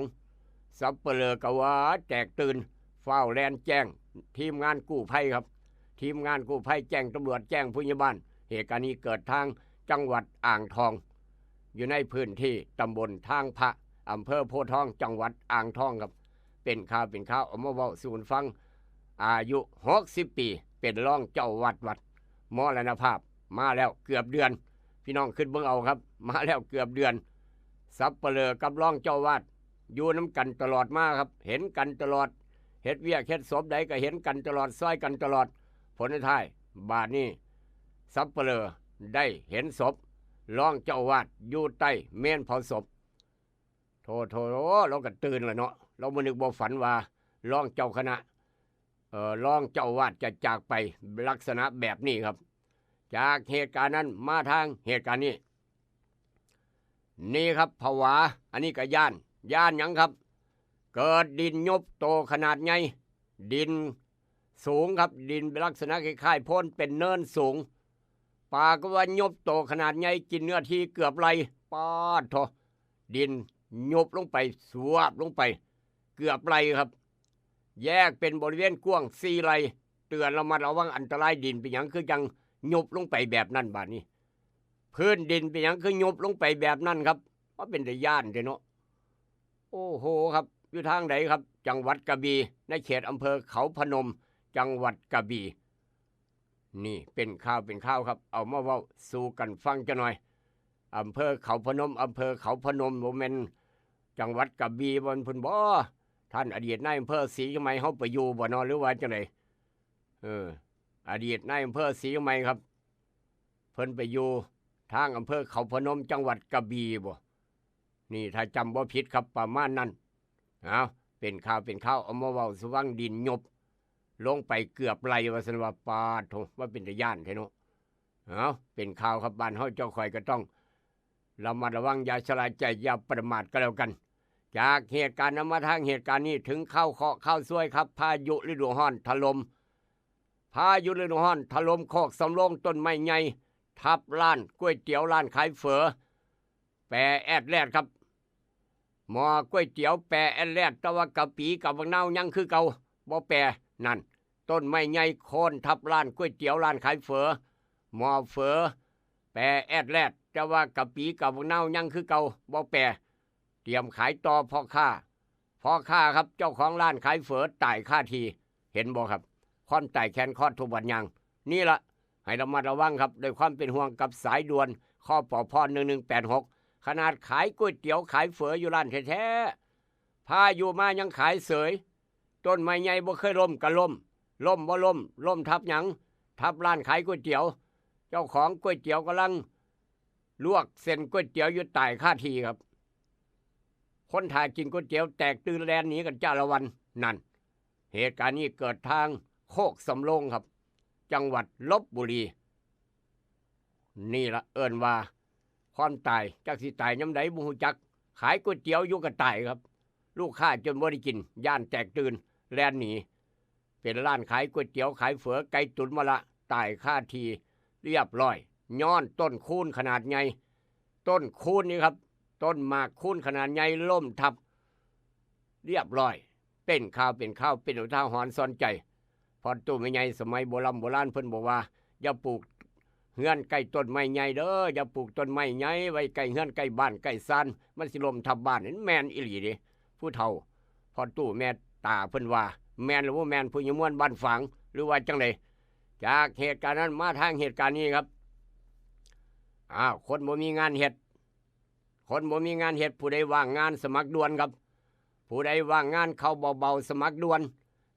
สัปเหร่อก็ว่าแตกตื่น ฟ้าวแล่นแจ้งทีมงานกู้ภัยครับ ทีมงานกู้ภัยแจ้งตำรวจ แจ้งผู้ใหญ่บ้าน เหตุการณ์นี้เกิดทางจังหวัดอ่างทอง อยู่ในพื้นที่ตำบลทางพระ อำเภอโพธิ์ทอง จังหวัดอ่างทองครับ เป็นข่าวเป็นข่าวเอามาเว้าสู่กันฟัง อายุหกสิบปี เป็นรองเจ้าวัดวัด มรณภาพมาแล้วเกือบเดือน พี่น้องคิดเบิ่งเอาครับ มาแล้วเกือบเดือน สัปเหร่อกับรองเจ้าวัด อยู่นำกันตลอดมาครับ เห็นกันตลอด เฮ็ดเวียกเฮ็ดศพใดก็เห็นกันตลอด ซ่อยกันตลอด ผลในท้าย บาดนี้ สัปเหร่อได้เห็นศพรองเจ้าอาวาสอยู่ใต้เมนเผาศพ โธ่ โธ่ โอ้ เราก็ตื่นแล้วเนาะ เราบ่นึกบ่ฝันว่ารองเจ้าคณะ เอ่อ รองเจ้าอาวาสจะจากไปลักษณะแบบนี้ครับ จากเหตุการณ์นั้นมาทางเหตุการณ์นี้ นี่ครับ ผวา อันนี้ก็ย้าน ย้านหยังครับ เกิดดินยุบโตขนาดใหญ่ ดินสูงครับ ดินเป็นลักษณะคล้ายๆโพน เป็นเนินสูง ปรากฏว่ายุบโตขนาดใหญ่ กินเนื้อที่เกือบไร่ ปาดโธ่ ดินยุบลงไป สวบลงไป เกือบไร่ครับ แยกเป็นบริเวณกว้างสี่ไร่ เตือนระมัดระวังอันตราย ดินเป็นหยังคือจั่งยุบลงไปแบบนั้น บาดนี้ พื้นดินเป็นหยังคือยุบลงไปแบบนั้นครับ ว่าเป็นตาย้านแท้เนาะ โอ้โหครับ อยู่ทางใดครับ จังหวัดกระบี่ ในเขตอำเภอเขาพนม จังหวัดกระบี่ นี่เป็นข่าวเป็นข่าวครับ เอามาเว้าสู่กันฟังจักหน่อย อำเภอเขาพนม อำเภอเขาพนม บ่แม่นจังหวัดกระบี่บ่ พุ้นบ่ ท่านอดีตนายอำเภอศรีเชียงใหม่เฮาไปอยู่บ่เนาะ หรือว่าจั่งใด เออ อดีตนายอำเภอศรีเชียงใหม่ครับ เพิ่นไปอยู่ทางอำเภอเขาพนม จังหวัดกระบี่บ่ นี่ถ้าจำบ่ผิดครับ ประมาณนั้น เอา เป็นข่าวเป็นข่าว เอามาเว้าสู่ฟัง ดินยุบลงไปเกือบไร่ ว่าซั่นว่า ปาดโธ่ ว่าเป็นตาย้านแท้เนาะ เอา เป็นข่าวครับ บ้านเฮาเจ้าข่อยก็ต้อง ระมัดระวัง อย่าชะล่าใจ อย่าประมาทก็แล้วกัน จากเหตุการณ์นั้นมาทางเหตุการณ์นี้ ถึงข่าวเคราะห์ข่าวซวยครับ พายุฤดูร้อนถล่ม พายุฤดูร้อนถล่มโคกสำโรง ต้นไม้ใหญ่ทับร้านก๋วยเตี๋ยว ร้านขายเฝอ แปแอดแลดครับ หม้อก๋วยเตี๋ยวแปแอดแลด แต่ว่ากะปิกับบักนาวยังคือเก่า บ่แป นั่น ต้นไม้ใหญ่โค่นทับร้านก๋วยเตี๋ยว ร้านขายเฝอ หม้อเฝอแปแอดแลด แต่ว่ากะปิกับบักนาวยังคือเก่า บ่แป เตรียมขายต่อพ่อค้า พ่อค้าครับ เจ้าของร้านขายเฝอตายคาที่ เห็นบ่ครับ ความตายแขนคอดทุกวันยัง นี่ละ ให้ระมัดระวังครับ ด้วยความเป็นห่วงกับสายด่วน คปพ หนึ่งหนึ่งแปดหก ขนาดขายก๋วยเตี๋ยวขายเฝออยู่ร้านแท้ๆ พายุมายังขายเสย ต้นไม้ใหญ่บ่เคยล้มก็ล้ม ล้มบ่ล้ม ล้มทับหยัง ทับร้านขายก๋วยเตี๋ยว เจ้าของก๋วยเตี๋ยวกำลังลวกเส้นก๋วยเตี๋ยวอยู่ตายคาที่ครับ คนถ่ากินก๋วยเตี๋ยวแตกตื่นแล่นหนีกันจ้าละวัน นั่น เหตุการณ์นี้เกิดทางโคกสำโรงครับ จังหวัดลพบุรี นี่ละเอิ้นว่าความตาย จักสิตายยามใดบ่ฮู้จัก ขายก๋วยเตี๋ยวอยู่ก็ตายครับ ลูกค้าจนบ่ได้กิน ย้านแตกตื่น แล่นหนี เป็นร้านขายก๋วยเตี๋ยวขายเฝอ ไก่ตุ๋นมะละ ตายคาที่เรียบร้อย ย้อนต้นคูนขนาดใหญ่ ต้นคูนนี่ครับ ต้นหมากคูนขนาดใหญ่ล้มทับ เรียบร้อย เป็นข่าวเป็นข่าว เป็นอุทาหรณ์สอนใจ พ่อตู้แม่ใหญ่สมัยโบร่ำโบราณเพิ่นบอกว่า อย่าปลูกเฮือนใกล้ต้นไม้ใหญ่เด้อ อย่าปลูกต้นไม้ใหญ่ไว้ใกล้เฮือนใกล้บ้านใกล้ซาน มันสิล้มทับบ้าน แม่นอีหลีเด้ ผู้เฒ่า พ่อตู้แม่ตาเพิ่นว่า แม่นหรือบ่แม่น ผู้ใหญ่ม่วนบ้านฝาง หรือว่าจั่งใด จากเหตุการณ์นั้นมาทางเหตุการณ์นี้ครับ อ้าว คนบ่มีงานเฮ็ด คนบ่มีงานเฮ็ด ผู้ใดว่างงานสมัครด่วนครับ ผู้ใดว่างงานเข้าเบาๆ สมัครด่วน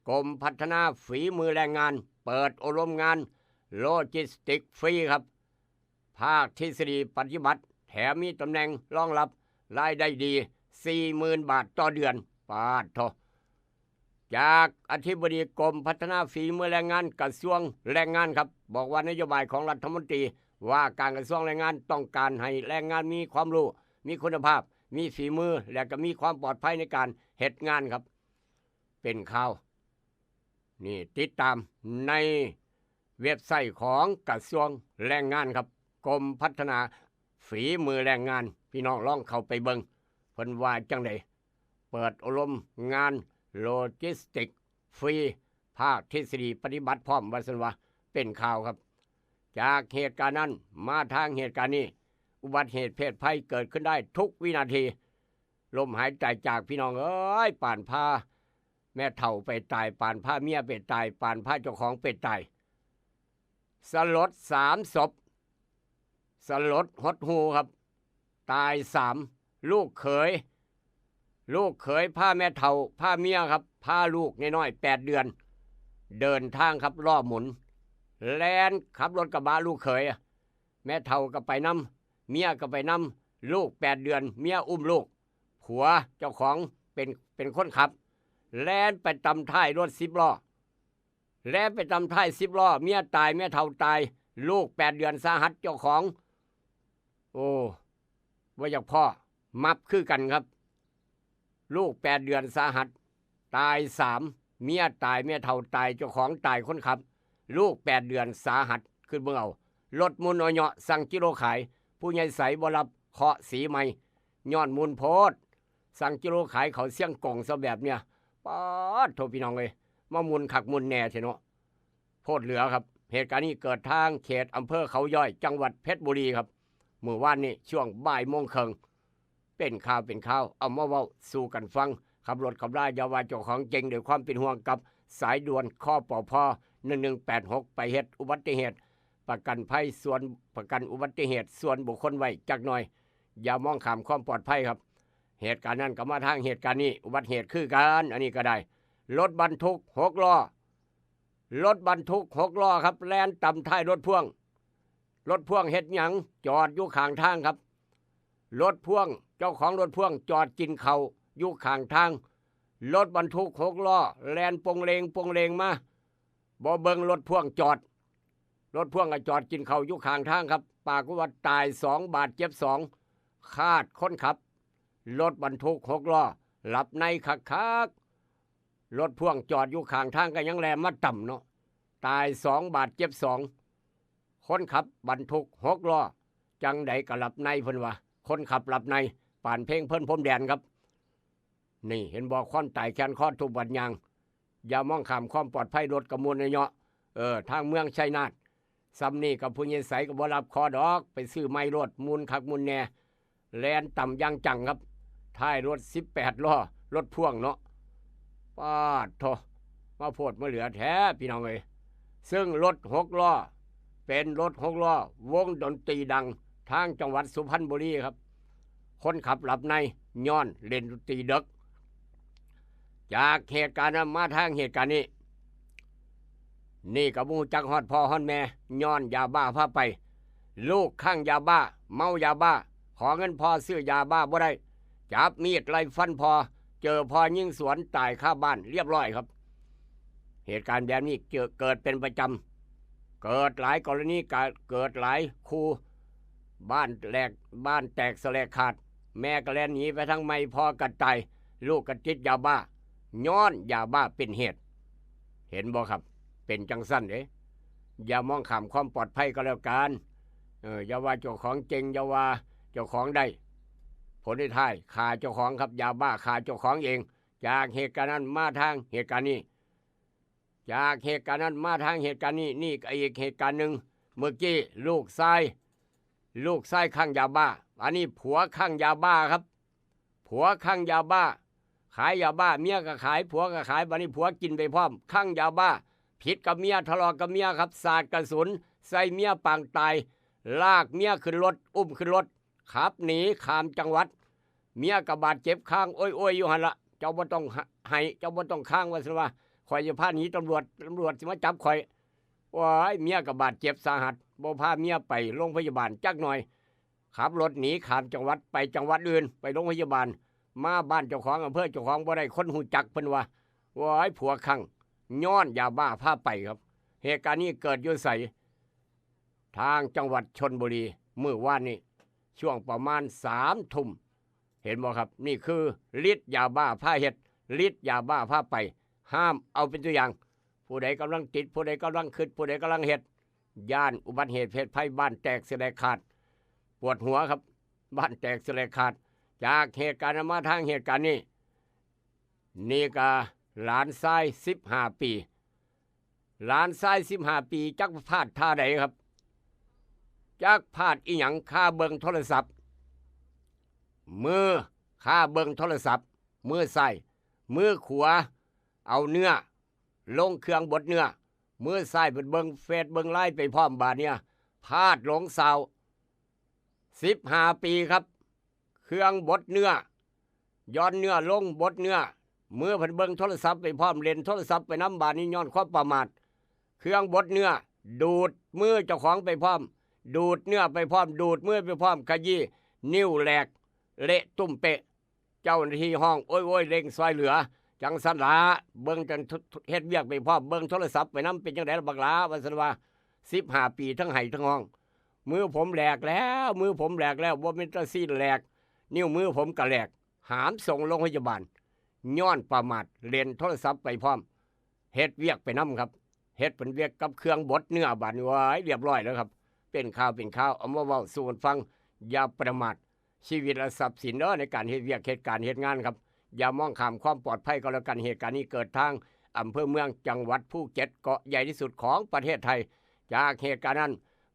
กรมพัฒนาฝีมือแรงงาน เปิดอบรมงานโลจิสติกฟรีครับ ภาคทฤษฎีปฏิบัติ แถมมีตำแหน่งรองรับ รายได้ดี สี่หมื่นบาทต่อเดือน ปาดโธ่ จากอธิบดีกรมพัฒนาฝีมือแรงงาน กระทรวงแรงงานครับ บอกว่านโยบายของรัฐมนตรีว่าการกระทรวงแรงงานต้องการให้แรงงานมีความรู้ มีคุณภาพ มีฝีมือ และก็มีความปลอดภัยในการเฮ็ดงานครับ เป็นข่าว นี่ติดตามในเว็บไซต์ของกระทรวงแรงงานครับ กรมพัฒนาฝีมือแรงงาน พี่น้องลองเข้าไปเบิ่ง เพิ่นว่าจั่งใด เปิดอบรมงานโลจิสติกฟรี ภาคทฤษฎีปฏิบัติพร้อม ว่าซั่นว่า เป็นข่าวครับ จากเหตุการณ์นั้นมาทางเหตุการณ์นี้ อุบัติเหตุเพศภัยเกิดขึ้นได้ทุกวินาที ล้มหายตายจาก พี่น้องเอ้ย ปานพาแม่เฒ่าไปตาย ปานพาเมียไปตาย ปานพาเจ้าของไปตาย สลดสามศพ สลดหดหู่ครับ ตายสาม ลูกเขย ลูกเขยพาแม่เฒ่าพาเมียครับ พาลูกน้อยๆ แปดเดือน เดินทางครับ ล้อหมุน แล่นขับรถกระบะลูกเขย แม่เฒ่าก็ไปนำ เมียก็ไปนำ ลูกแปดเดือน เมียอุ้มลูก ผัวเจ้าของเป็น เป็นคนขับ แล่นไปตำท้ายรถสิบล้อ แล่นไปตำท้ายสิบล้อ เมียตาย แม่เฒ่าตาย ลูกแปดเดือนสาหัส เจ้าของ โอ้ บ่อยากพ้อ มับคือกันครับ ลูกแปดเดือนสาหัส ตายสาม เมียตาย แม่เฒ่าตาย เจ้าของตาย คนขับ ลูกแปดเดือนสาหัส คิดเบิ่งเอา รถหมุนเอาเหยาะ สั่งกิโลขาย ผู้ใหญ่ใสบ่รับ เคราะห์สีใหม่ ย้อนหมุนโพด สั่งกิโลขายเขาเสี่ยงกงซะแบบเนี้ย ป๊าดโธ่ พี่น้องเอ้ย มาหมุนคักหมุนแน่แท้เนาะ โพดเหลือครับ เหตุการณ์นี้เกิดทางเขตอำเภอเขาย้อย จังหวัดเพชรบุรีครับ มื้อวานนี้ช่วงบ่ายโมงครึ่ง เป็นข่าวเป็นข่าว เอามาเว้าสู่กันฟัง ขับรถขับราอย่าว่าเจ้าของเจ๋ง ด้วยความเป็นห่วงกับสายด่วน คปพ หนึ่งหนึ่งแปดหก ไปเฮ็ดอุบัติเหตุ ประกันภัยส่วน ประกันอุบัติเหตุส่วนบุคคลไว้จักหน่อย อย่ามองข้ามความปลอดภัยครับ เหตุการณ์นั้นก็มาทางเหตุการณ์นี้ อุบัติเหตุคือกัน อันนี้ก็ได้ รถบรรทุกหกล้อ รถบรรทุกหกล้อครับ แล่นตำท้ายรถพ่วง รถพ่วงเฮ็ดหยัง จอดอยู่ข้างทางครับ รถพ่วง เจ้าของรถพ่วงจอดกินข้าวอยู่ข้างทาง รถบรรทุกหกล้อ แล่นโปงเลงโปงเลงมา บ่เบิ่งรถพ่วงจอด รถพ่วงก็จอดกินข้าวอยู่ข้างทางครับ ปรากฏว่าตายสอง บาดเจ็บสอง คาดคนขับ รถบรรทุกหกล้อ หลับในคักๆ รถพ่วงจอดอยู่ข้างทางก็ยังแล่นมาตำเนาะ ตายสองบาดเจ็บสอง คนขับบรรทุกหกล้อ จั่งใดก็หลับในเพิ่นว่า คนขับหลับใน ปานเพลงเพิ่นพรมแดนครับ นี่เห็นบ่ ความตายแขนคอทุบบัดยาง อย่ามองข้ามความปลอดภัยรถกระมวลเนาะ เออ ทางเมืองชัยนาท ซ้ำนี่กับผู้ใหญ่ใสก็บ่รับเคราะห์ดอก ไปซื้อใหม่โลด ม่วนคักม่วนแน่ แล่นตำอย่างจังครับ ท้ายรถสิบแปดล้อ รถพ่วงเนาะ ปาดโธ่ มาโพดมาเหลือแท้พี่น้องเอ้ย ซึ่งรถหกล้อ เป็นรถหกล้อ วงดนตรีดัง ทางจังหวัดสุพรรณบุรีครับ คนขับหลับใน ย้อนเล่นดนตรีเดิก จากเหตุการณ์นั้นมาทางเหตุการณ์นี้ นี่ก็บ่ฮู้จักฮอดพ่อฮอดแม่ ย้อนยาบ้าพาไป ลูกคลั่งยาบ้า เมายาบ้า ขอเงินพ่อซื้อยาบ้าบ่ได้ จับมีดไล่ฟันพ่อ เจอพ่อยิงสวนตายคาบ้านเรียบร้อยครับ เหตุการณ์แบบนี้เกิด เกิดเป็นประจำ เกิดหลายกรณี กะ เกิดหลายคู่ บ้านแหลก บ้านแตกสะแหลกขาด แม่ก็แล่นหนีไปทางใหม่ พ่อก็ตาย ลูกก็ติดยาบ้า ย้อนยาบ้าเป็นเหตุ เห็นบ่ครับ เป็นจั่งซั้นเด้ อย่ามองข้ามความปลอดภัยก็แล้วกัน เออ อย่าว่าเจ้าของเจ๋ง อย่าว่าเจ้าของได้ ผลในท้ายฆ่าเจ้าของครับ ยาบ้าฆ่าเจ้าของเอง จากเหตุการณ์นั้นมาทางเหตุการณ์นี้ จากเหตุการณ์นั้นมาทางเหตุการณ์นี้ นี่ก็อีกเหตุการณ์หนึ่ง เมื่อกี้ลูกชาย ลูกชายคลั่งยาบ้า อันนี้ผัวคลั่งยาบ้าครับ ผัวคลั่งยาบ้า ขายยาบ้า เมียก็ขาย ผัวก็ขาย บัดนี้ผัวกินไปพร้อม คลั่งยาบ้า ผิดกับเมีย ทะเลาะกับเมียครับ สาดกระสุนใส่เมียปางตาย ลากเมียขึ้นรถ อุ้มขึ้นรถ ขับหนีข้ามจังหวัด เมียก็บาดเจ็บคางโอยๆอยู่หั่นละ เจ้าบ่ต้องไห้ เจ้าบ่ต้องคาง ว่าซั่นว่า ข้อยจะพาหนีตำรวจ ตำรวจสิมาจับข้อย โอ้ย เมียก็บาดเจ็บสาหัส บ่พาเมียไปโรงพยาบาลจักหน่อย ขับรถหนีข้ามจังหวัดไปจังหวัดอื่น ไปโรงพยาบาล มาบ้านเจ้าของ อำเภอเจ้าของบ่ได้ คนฮู้จักเพิ่นว่า โอ้ย ผัวคลั่ง ย้อนยาบ้าพาไปครับ เหตุการณ์นี้เกิดอยู่ไส ทางจังหวัดชลบุรี มื้อวานนี้ ช่วงประมาณสามทุ่ม เห็นบ่ครับ นี่คือฤทธิ์ยาบ้าพาเฮ็ด ฤทธิ์ยาบ้าพาไป ห้ามเอาเป็นตัวอย่าง ผู้ใดกำลังติด ผู้ใดกำลังคิด ผู้ใดกำลังเฮ็ด ย้านอุบัติเหตุเพศภัย บ้านแตกสะแหลกขาด ปวดหัวครับ บ้านแตกสะแหลกขาด จากเหตุการณ์นั้นมาทางเหตุการณ์นี้ นี่ก็หลานชายสิบห้าปี หลานชายสิบห้าปี จักพลาดท่าใดครับ จักพลาดอีหยัง คาเบิ่งโทรศัพท์ มือคาเบิ่งโทรศัพท์ มือซ้าย มือขวาเอาเนื้อลงเครื่องบดเนื้อ มือซ้ายเพิ่นเบิ่งเฟซเบิ่งไลน์ไปพร้อม บาดเนี่ยพลาดหลงซาว สิบห้าปีครับ เครื่องบดเนื้อ ย้อนเนื้อลงบดเนื้อ มือเพิ่นเบิ่งโทรศัพท์ไปพร้อม เล่นโทรศัพท์ไปนำ บาดนี้ย้อนความประมาท เครื่องบดเนื้อ ดูดมือเจ้าของไปพร้อม ดูดเนื้อไปพร้อม ดูดมือไปพร้อม ขยี้ นิ้วแหลก เละตุ้มเป๊ะ เจ้าหน้าที่ฮ้อง โอ้ยโอ้ย เร่งซอยเหลือ จั่งซั้นละ เบิ่งจั่งทุ เฮ็ดเวียกไปพร้อม เบิ่งโทรศัพท์ไปนำ เป็นจั่งใดล่ะบักหล้า ว่าซั่นว่า สิบห้าปี ทั้งไห้ทั้งฮ้อง มือผมแหลกแล้ว มือผมแหลกแล้ว บ่แม่นแต่ซี้นแหลก นิ้วมือผมก็แหลก หามส่งโรงพยาบาล ย้อนประมาท เล่นโทรศัพท์ไปพร้อม เฮ็ดเวียกไปนำครับ เฮ็ดเป็นเวียกกับเครื่องบดเนื้อบาดนี้ ว้าย เรียบร้อยแล้วครับ เป็นข่าวเป็นข่าว เอามาเว้าสู่กันฟัง อย่าประมาท ชีวิตและทรัพย์สินเด้อ ในการเฮ็ดเวียกเฮ็ดการเฮ็ดงานครับ อย่ามองข้ามความปลอดภัยก็แล้วกัน เหตุการณ์นี้เกิดทางอำเภอเมืองจังหวัดภูเก็ต เกาะใหญ่ที่สุดของประเทศไทย จากเหตุการณ์นั้น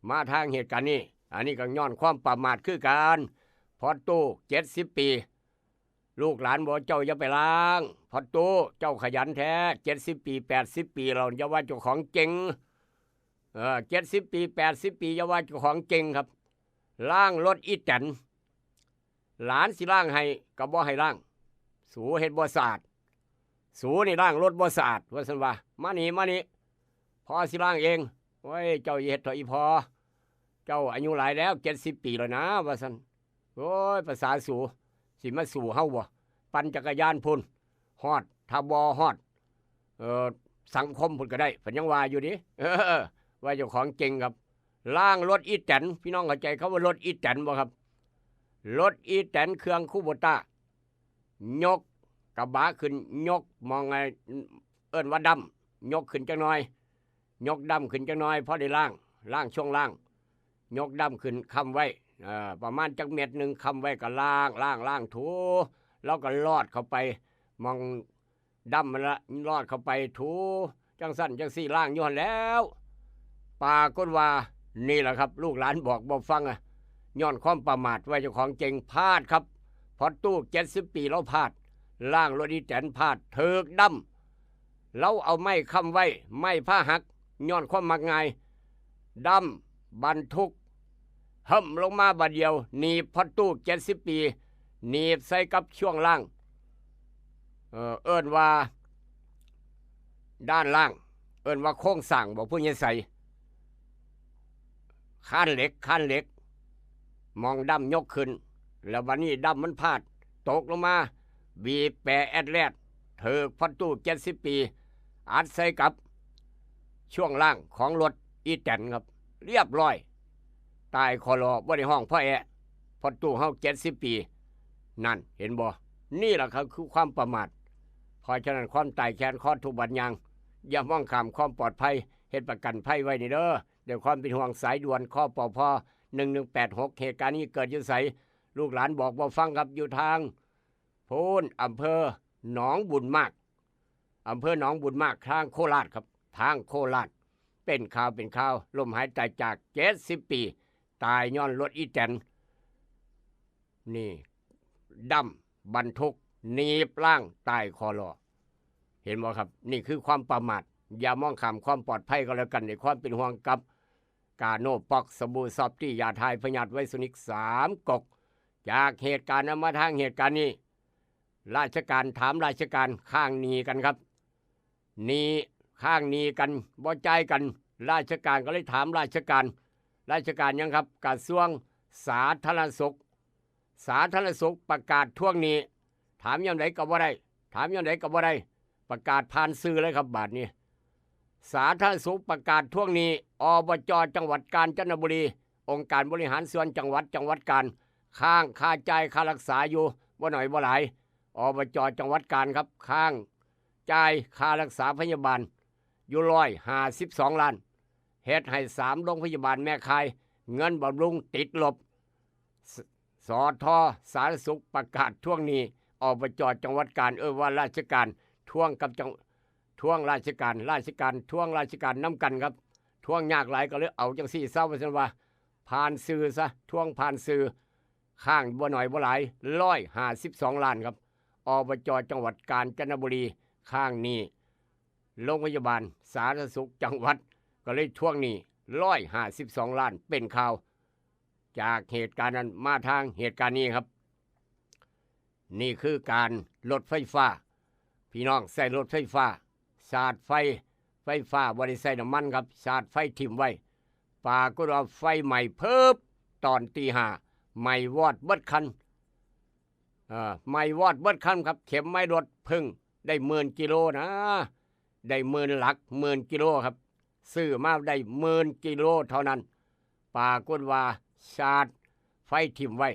มาทางเหตุการณ์นี้ อันนี้ก็ย้อนความประมาทคือกัน พ่อตู้ เจ็ดสิบปี ลูกหลานบอก เจ้าอย่าไปล้าง พ่อตู้ เจ้าขยันแท้ เจ็ดสิบปี แปดสิบปีแล้ว อย่าว่าเจ้าของเจ๋ง เออ เจ็ดสิบปี แปดสิบปี อย่าว่าเจ้าของเจ๋งครับ ล้างรถอีแตน หลานสิล้างให้ก็บ่ให้ล้าง สูเฮ็ดบ่สะอาด สูนี่ล้างรถบ่สะอาด ว่าซั่นว่า มานี่ มานี่ พ่อสิล้างเอง โอ้ย เจ้าอย่าเฮ็ดเถาะอีพ่อ เจ้าอายุหลายแล้ว เจ็ดสิบปีแล้วนะ ว่าซั่น โอ้ย ภาษาสู สิมาสู้เฮาบ่ ปั่นจักรยานพุ้น ฮอด ถ้าบ่ฮอด เอ่อ สังคมพุ้นก็ได้ เพิ่นยังว่าอยู่เด้ เออ ว่าเจ้าของเจ๋งครับ ล้างรถอีแตน พี่น้องเข้าใจคำว่ารถอีแตนบ่ครับ รถอีแตนเครื่องคูโบต้า ยกกระบะขึ้น ยกหม่องไอ้ เอิ้นว่าดัม ยกขึ้นจักหน่อย ยกดัมขึ้นจักหน่อย พอได้ล้าง ล้างช่วงล่าง ยกดัมขึ้นค้ำไว้ เอ่อ ประมาณจักเม็ดหนึ่ง ค้ำไว้ ก็ล้าง ล้าง ล้าง ถู แล้วก็ลอดเข้าไปหม่อง ดัมมันละ ลอดเข้าไปถู จั่งซั้นจั่งซี้ ล้างอยู่หั้นแหล้ว ปรากฏว่า นี่แหละครับ ลูกหลานบอกบ่ฟังอะ ย้อนความประมาทว่าเจ้าของเจ๋ง พลาดครับ พอตู้เจ็ดสิบปีลาวพลาด ล้างรถอีแตนพลาด ถืกดัม ลาวเอาไม้ค้ำไว้ ไม้พาหัก ย้อนความมักง่าย ดัมบรรทุก เหิ่มลงมาบาดเดียว หนีบพอตู้เจ็ดสิบปี หนีบใส่กับช่วงล่าง เอ่อ เอิ้นว่า ด้านล่าง เอิ้นว่าโครงสร้างบ่ ผู้ใหญ่ใส คานเหล็ก คานเหล็ก หม่องดัมยกขึ้น แล้วบัดนี้ดัมมันพลาด ตกลงมา บีบแปะแอดแลด ถืกพอตู้เจ็ดสิบปี อัดใส่กับ ช่วงล่างของรถอีแตนครับ เรียบร้อย ตายคอลอ บ่ได้ฮ้องพ่อแอะ พอตู้เฮาเจ็ดสิบปี นั่น เห็นบ่ นี่แหละครับคือความประมาท เพราะฉะนั้นความตายแค้นคอทุกข์บัดย่าง อย่ามองข้ามความปลอดภัย เฮ็ดประกันภัยไว้นี่เด้อ ด้วยความเป็นห่วง สายด่วน คปภ หนึ่งหนึ่งแปดหก เหตุการณ์นี้เกิดอยู่ไส ลูกหลานบอกบ่ฟังครับ อยู่ทาง พู้น อำเภอหนองบุญมาก อำเภอหนองบุญมาก ทางโคราชครับ ทางโคราช เป็นข่าวเป็นข่าว ล้มหายตายจากเจ็ดสิบปี ตายย้อนรถอีแตน นี่ ดัมบรรทุก หนีบล่าง ตายคอลอ เห็นบ่ครับ นี่คือความประมาท อย่ามองข้ามความปลอดภัยก็แล้วกัน ในความเป็นห่วงกับ กาโนป๊อก สบู่ซอฟตี้ ยาถ่ายพยาธิไวรัสนิก สามก๊ก จากเหตุการณ์นั้นมาทางเหตุการณ์นี้ ราชการถามราชการ ค้างหนี้กันครับ หนี้ ค้างหนี้กัน บ่จ่ายกัน ราชการก็เลยถามราชการ ราชการหยังครับ กระทรวงสาธารณสุข สาธารณสุขประกาศทวงหนี้ ถามยามใดก็บ่ได้ ถามยามใดก็บ่ได้ ประกาศผ่านสื่อเลยครับ บาดนี้ สาธารณสุขประกาศทวงหนี้ อบจ จังหวัดกาญจนบุรี องค์การบริหารส่วนจังหวัด จังหวัดกาญ ค้างค่าจ่ายค่ารักษาอยู่ บ่น้อยบ่หลาย อบจ จังหวัดกาญครับ ค้างจ่ายค่ารักษาพยาบาล อยู่ร้อยห้าสิบสองล้าน เฮ็ดให้สามโรงพยาบาลแม่ข่าย เงินบำรุงติดลบ ส- สท สาธารณสุขประกาศทวงหนี้ อบจ จังหวัดกาญ เออ ว่าราชการทวงกับจัง- ทวงราชการ ราชการทวงราชการนำกันครับ ทวงยากหลายก็เลยเอาจั่งซี้ซะ ว่าซั่นว่า ผ่านสื่อซะ ทวงผ่านสื่อ ค้างบ่น้อยบ่หลาย ร้อยห้าสิบสองล้านครับ อบจ จังหวัดกาญจนบุรี ค้างหนี้ โรงพยาบาลสาธารณสุขจังหวัด ก็เลยทวงหนี้ ร้อยห้าสิบสองล้าน เป็นข่าว จากเหตุการณ์นั้นมาทางเหตุการณ์นี้ครับ นี่คือการรถไฟฟ้า พี่น้องใช้รถไฟฟ้า สาดไฟ ไฟฟ้าบ่ได้ใช้น้ำมันครับ สาดไฟถิ่มไว้ ปรากฏว่าไฟไหม้เพิบ ตอนตีห้า ไหม้วอดเบิดคัน เอ่อ ไหม้วอดเบิดคันครับ เข็มไหม้รถเพิ่งได้หมื่นกิโลนะ ได้หมื่นหลัก หมื่นกิโลครับ ซื้อมาได้หมื่นกิโลเท่านั้น ปรากฏว่าสาดไฟถิ่มไว้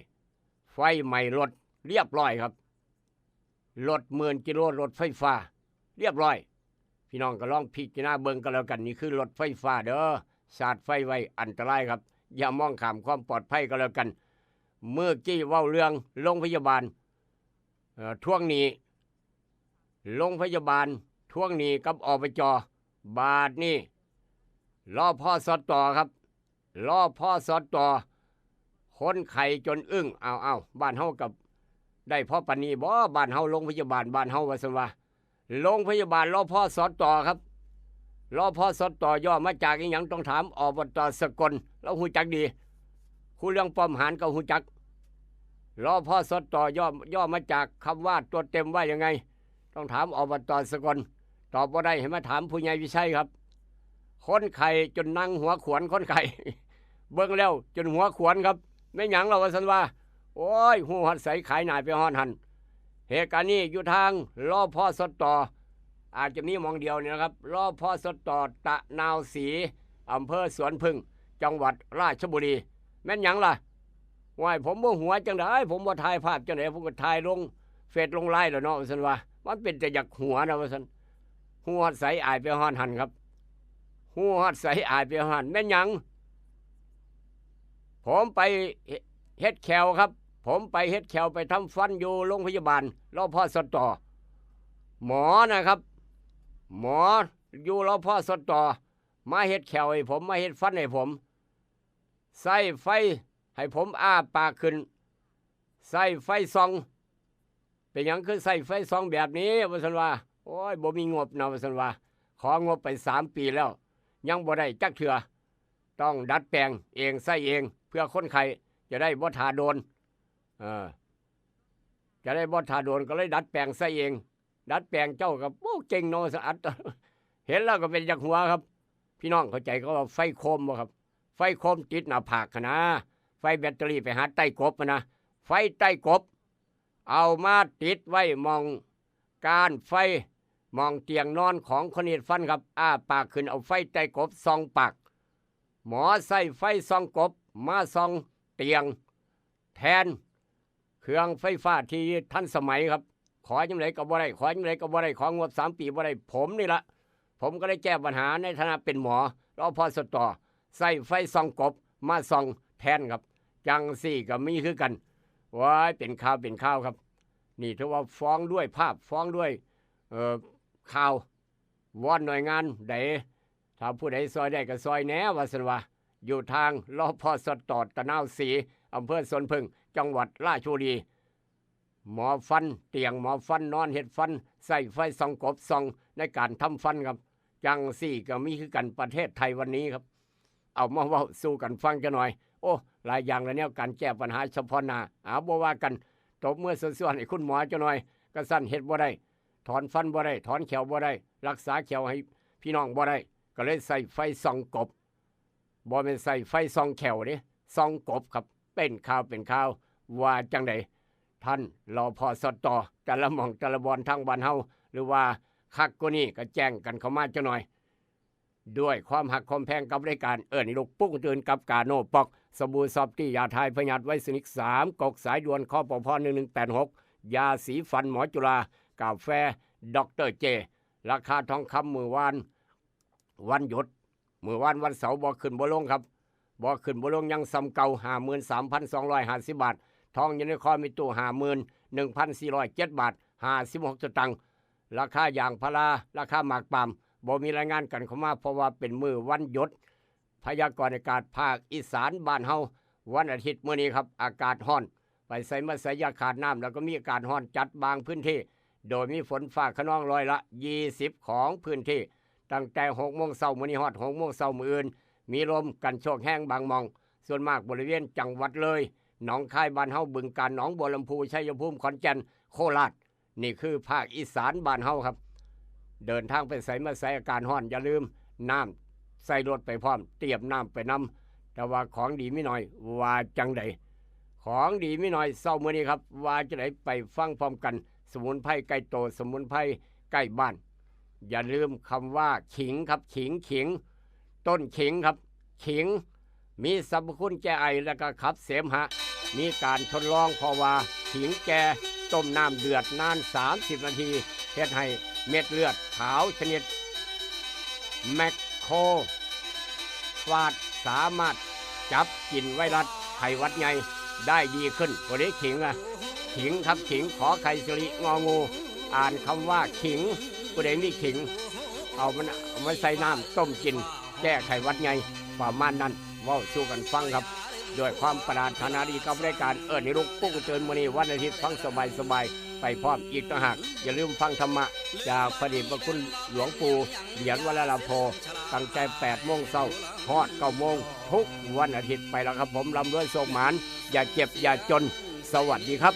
ไฟไหม้รถเรียบร้อยครับ รถหมื่นกิโล รถไฟฟ้า เรียบร้อย พี่น้องก็ลองพิจารณาเบิ่งก็แล้วกัน นี่คือรถไฟฟ้าเด้อ สาดไฟไว้อันตรายครับ อย่ามองข้ามความปลอดภัยก็แล้วกัน เมื่อกี้เว้าเรื่องโรงพยาบาล เอ่อ ทวงหนี้ โรงพยาบาลทวงหนี้กับ อบจ. บาดนี้ รพสต. ครับ รพสต. คนไข้จนอึ้ง อ้าว อ้าว บ้านเฮากับได้พอปานนี้บ่ บ้านเฮา โรงพยาบาลบ้านเฮา ว่าซั่นว่า โรงพยาบาล รพสต. ครับ รพสต. ย่อมาจากอีหยัง ต้องถาม อบต. สกล ลาวฮู้จักดี ครูเรือง ป้อมหาญ ก็ฮู้จัก รพสต. ย่อ ย่อมาจากคำว่าตัวเต็มว่ายังไง ต้องถาม อบต. สกล ตอบบ่ได้ ให้มาถามผู้ใหญ่วิชัยครับ คนไข้จนนั่งหัวขวน คนไข้ เบิ่งแล้วจนหัวขวนครับ แม่นหยังล่ะ ว่าซั่นว่า โอ้ย ฮู้ฮอดไสขายหน้าไปฮอดหั่น เหตุการณ์นี้อยู่ทาง รพสต. อาจจะมีหม่องเดียวนี่นะครับ รพสต. ตะนาวศรี อำเภอสวนผึ้ง จังหวัดราชบุรี แม่นหยังล่ะ ห้วย ผมบ่หัวจั่งใด ผมบ่ถ่ายภาพจั่งใด ผมก็ถ่ายลงเฟซลงไลน์แล้วเนาะ ว่าซั่นว่า มันเป็นแต่อยากหัวนะ ว่าซั่น ฮู้ฮอดไสอ้ายไปฮอดหั่นครับ ฮู้ฮอดไสอ้ายไปฮอดหั่น แม่นหยัง ผมไปเฮ็ดแข้วครับ ผมไปเฮ็ดแข้ว ไปทำฟันอยู่โรงพยาบาล รพสต หมอนะครับ หมออยู่ รพสต มาเฮ็ดแข้วให้ผม มาเฮ็ดฟันให้ผม ใส่ไฟให้ผมอ้าปากขึ้น ใส่ไฟส่อง เป็นหยังคือใส่ไฟส่องแบบนี้ ว่าซั่นว่า โอ้ย บ่มีงบนะ ว่าซั่นว่า ของบไปสามปีแล้ว ยังบ่ได้จักเทื่อ ต้องดัดแปลงเอง ใส่เอง เพื่อคนไข้จะได้บ่ท่าโดน เออ จะได้บ่ท่าโดน ก็เลยดัดแปลงใส่เอง ดัดแปลงเจ้าก็ โอ้ เก่งเนาะ สะอาด เห็นแล้วก็เป็นอยากหัวครับ พี่น้องเข้าใจคำว่าไฟโคมบ่ครับ ไฟโคมติดหน้าผากหั้นนะ ไฟแบตเตอรี่ไปหาไต้กบหั้นนะ ไฟไต้กบ เอามาติดไว้หม่องก้านไฟ หม่องเตียงนอนของคนเฮ็ดฟันครับ อ้าปากขึ้นเอาไฟไต้กบส่องปาก หมอใส่ไฟส่องกบมาส่องเตียง แทนเครื่องไฟฟ้าที่ทันสมัยครับ ขอจั่งใดก็บ่ได้ ขอจั่งใดก็บ่ได้ ของบสามปีบ่ได้ ผมนี่ละ ผมก็เลยแก้ปัญหาในฐานะเป็นหมอ รพสต ใส่ไฟส่องกบมาส่องแทนครับ จั่งซี้ก็มีคือกัน ว้าย เป็นข่าวเป็นข่าวครับ นี่ถือว่าฟ้องด้วยภาพ ฟ้องด้วย เอ่อ ข่าว วอนหน่วยงานใด ถ้าผู้ใดซ่อยได้ก็ซ่อยแหน่ ว่าซั่นว่า อยู่ทาง รพสต ตะนาวศรี อำเภอสวนผึ้ง จังหวัดราชบุรี หมอฟัน เตียงหมอฟัน นอนเฮ็ดฟัน ใส่ไฟส่องกบส่องในการทำฟันครับ จั่งซี้ก็มีคือกัน ประเทศไทยวันนี้ครับ เอามาเว้าสู่กันฟังจักหน่อย โอ้ หลายอย่างหลายแนว การแก้ปัญหาเฉพาะหน้า เอา บ่ว่ากัน ตบมือส่วนๆ ให้คุณหมอจักหน่อย กะซั้นเฮ็ดบ่ได้ ถอนฟันบ่ได้ ถอนแข้วบ่ได้ รักษาแข้วให้พี่น้องบ่ได้ ก็เลยใส่ไฟส่องกบ บ่แม่นใส่ไฟส่องแข้วเด้ ส่องกบครับ เป็นข่าวเป็นข่าว ว่าจั่งใด ท่าน รพสต แต่ละหม่องแต่ละบ่อนทางบ้านเฮา หรือว่าคักกว่านี้ก็แจ้งกันเข้ามาจักหน่อย ด้วยความฮักความแพงกับรายการเอิ้นให้ลุกปลุกตื่นกับกาโนป๊อก สบู่ซอฟตี้ ยาถ่ายพยาธิไวรัสนิก สามก๊อก สายด่วน คปภ หนึ่งหนึ่งแปดหก ยาสีฟันหมอจุฬา กาแฟ ด็อกเตอร์เจ ราคาทองคำมื้อวาน วันหยุด มื้อวานวันเสาร์ บ่ขึ้นบ่ลงครับ บ่ขึ้นบ่ลง ยังส่ำเก่า ห้าหมื่นสามพันสองร้อยห้าสิบบาท ทองอยู่ในคอมีตู้ ห้าหมื่นหนึ่งพันสี่ร้อยเจ็ดบาท ห้าสิบหกสตางค์ ราคายางพารา ราคาหมากปาล์ม บ่มีรายงานกันเข้ามา เพราะว่าเป็นมื้อวันหยุด พยากรณ์อากาศภาคอีสานบ้านเฮา วันอาทิตย์มื้อนี้ครับ อากาศร้อน ไปไสมาไสอย่าขาดน้ำ แล้วก็มีอากาศร้อนจัดบางพื้นที่ โดยมีฝนฟ้าคะนองร้อยละยี่สิบของพื้นที่ ตั้งแต่หกโมงเช้ามื้อนี้ฮอดหกโมงเช้ามื้ออื่น มีลมกันโชกแฮงบางหม่อง ส่วนมากบริเวณจังหวัดเลย หนองคายบ้านเฮา บึงกาฬ หนองบัวลำพู ชัยภูมิ ขอนแก่น โคราช นี่คือภาคอีสานบ้านเฮาครับ เดินทางไปไสมาไสอากาศร้อน อย่าลืมน้ำใส่รถไปพร้อม เตรียมน้ำไปนำ แต่ว่าของดีมีน้อย ว่าจั่งใด ของดีมีน้อย เช้ามื้อนี้ครับ ว่าจั่งใด ไปฟังพร้อมกัน สมุนไพรใกล้โต สมุนไพรใกล้บ้าน อย่าลืมคำว่าขิงครับ ขิง ขิง ต้นขิงครับ ขิง มีสรรพคุณแก้ไอ และก็ขับเสมหะ มีการทดลอง เพราะว่าขิงแก่ต้มน้ำเดือดนานสามสิบนาที เฮ็ดให้เม็ดเลือดขาวชนิด แมคโครฟาจสามารถจับกินไวรัสไข้หวัดใหญ่ได้ดีขึ้น บ่ได้ขิงอะ ขิงครับ ขิง ขอไข่สระอิ งองู อ่านคำว่าขิง ผู้ใดมีขิง เอามัน เอามาใส่น้ำต้มกิน แก้ไข้หวัดใหญ่ ประมาณนั้น เว้าสู่กันฟังครับ ด้วยความปรารถนาดีกับรายการเอิ้นให้ลุกปลุกตื่นมื้อนี้วันอาทิตย์ ฟังสบายๆ ไปพร้อมอีกต่างหาก อย่าลืมฟังธรรมะจากพระเดชพระคุณหลวงปู่เหรียญวราลาโภ ตั้งแต่แปดโมงเช้าฮอดเก้าโมง ทุกวันอาทิตย์ ไปแล้วครับผม ร่ำรวยโชคหมาน อย่าเจ็บอย่าจน สวัสดีครับ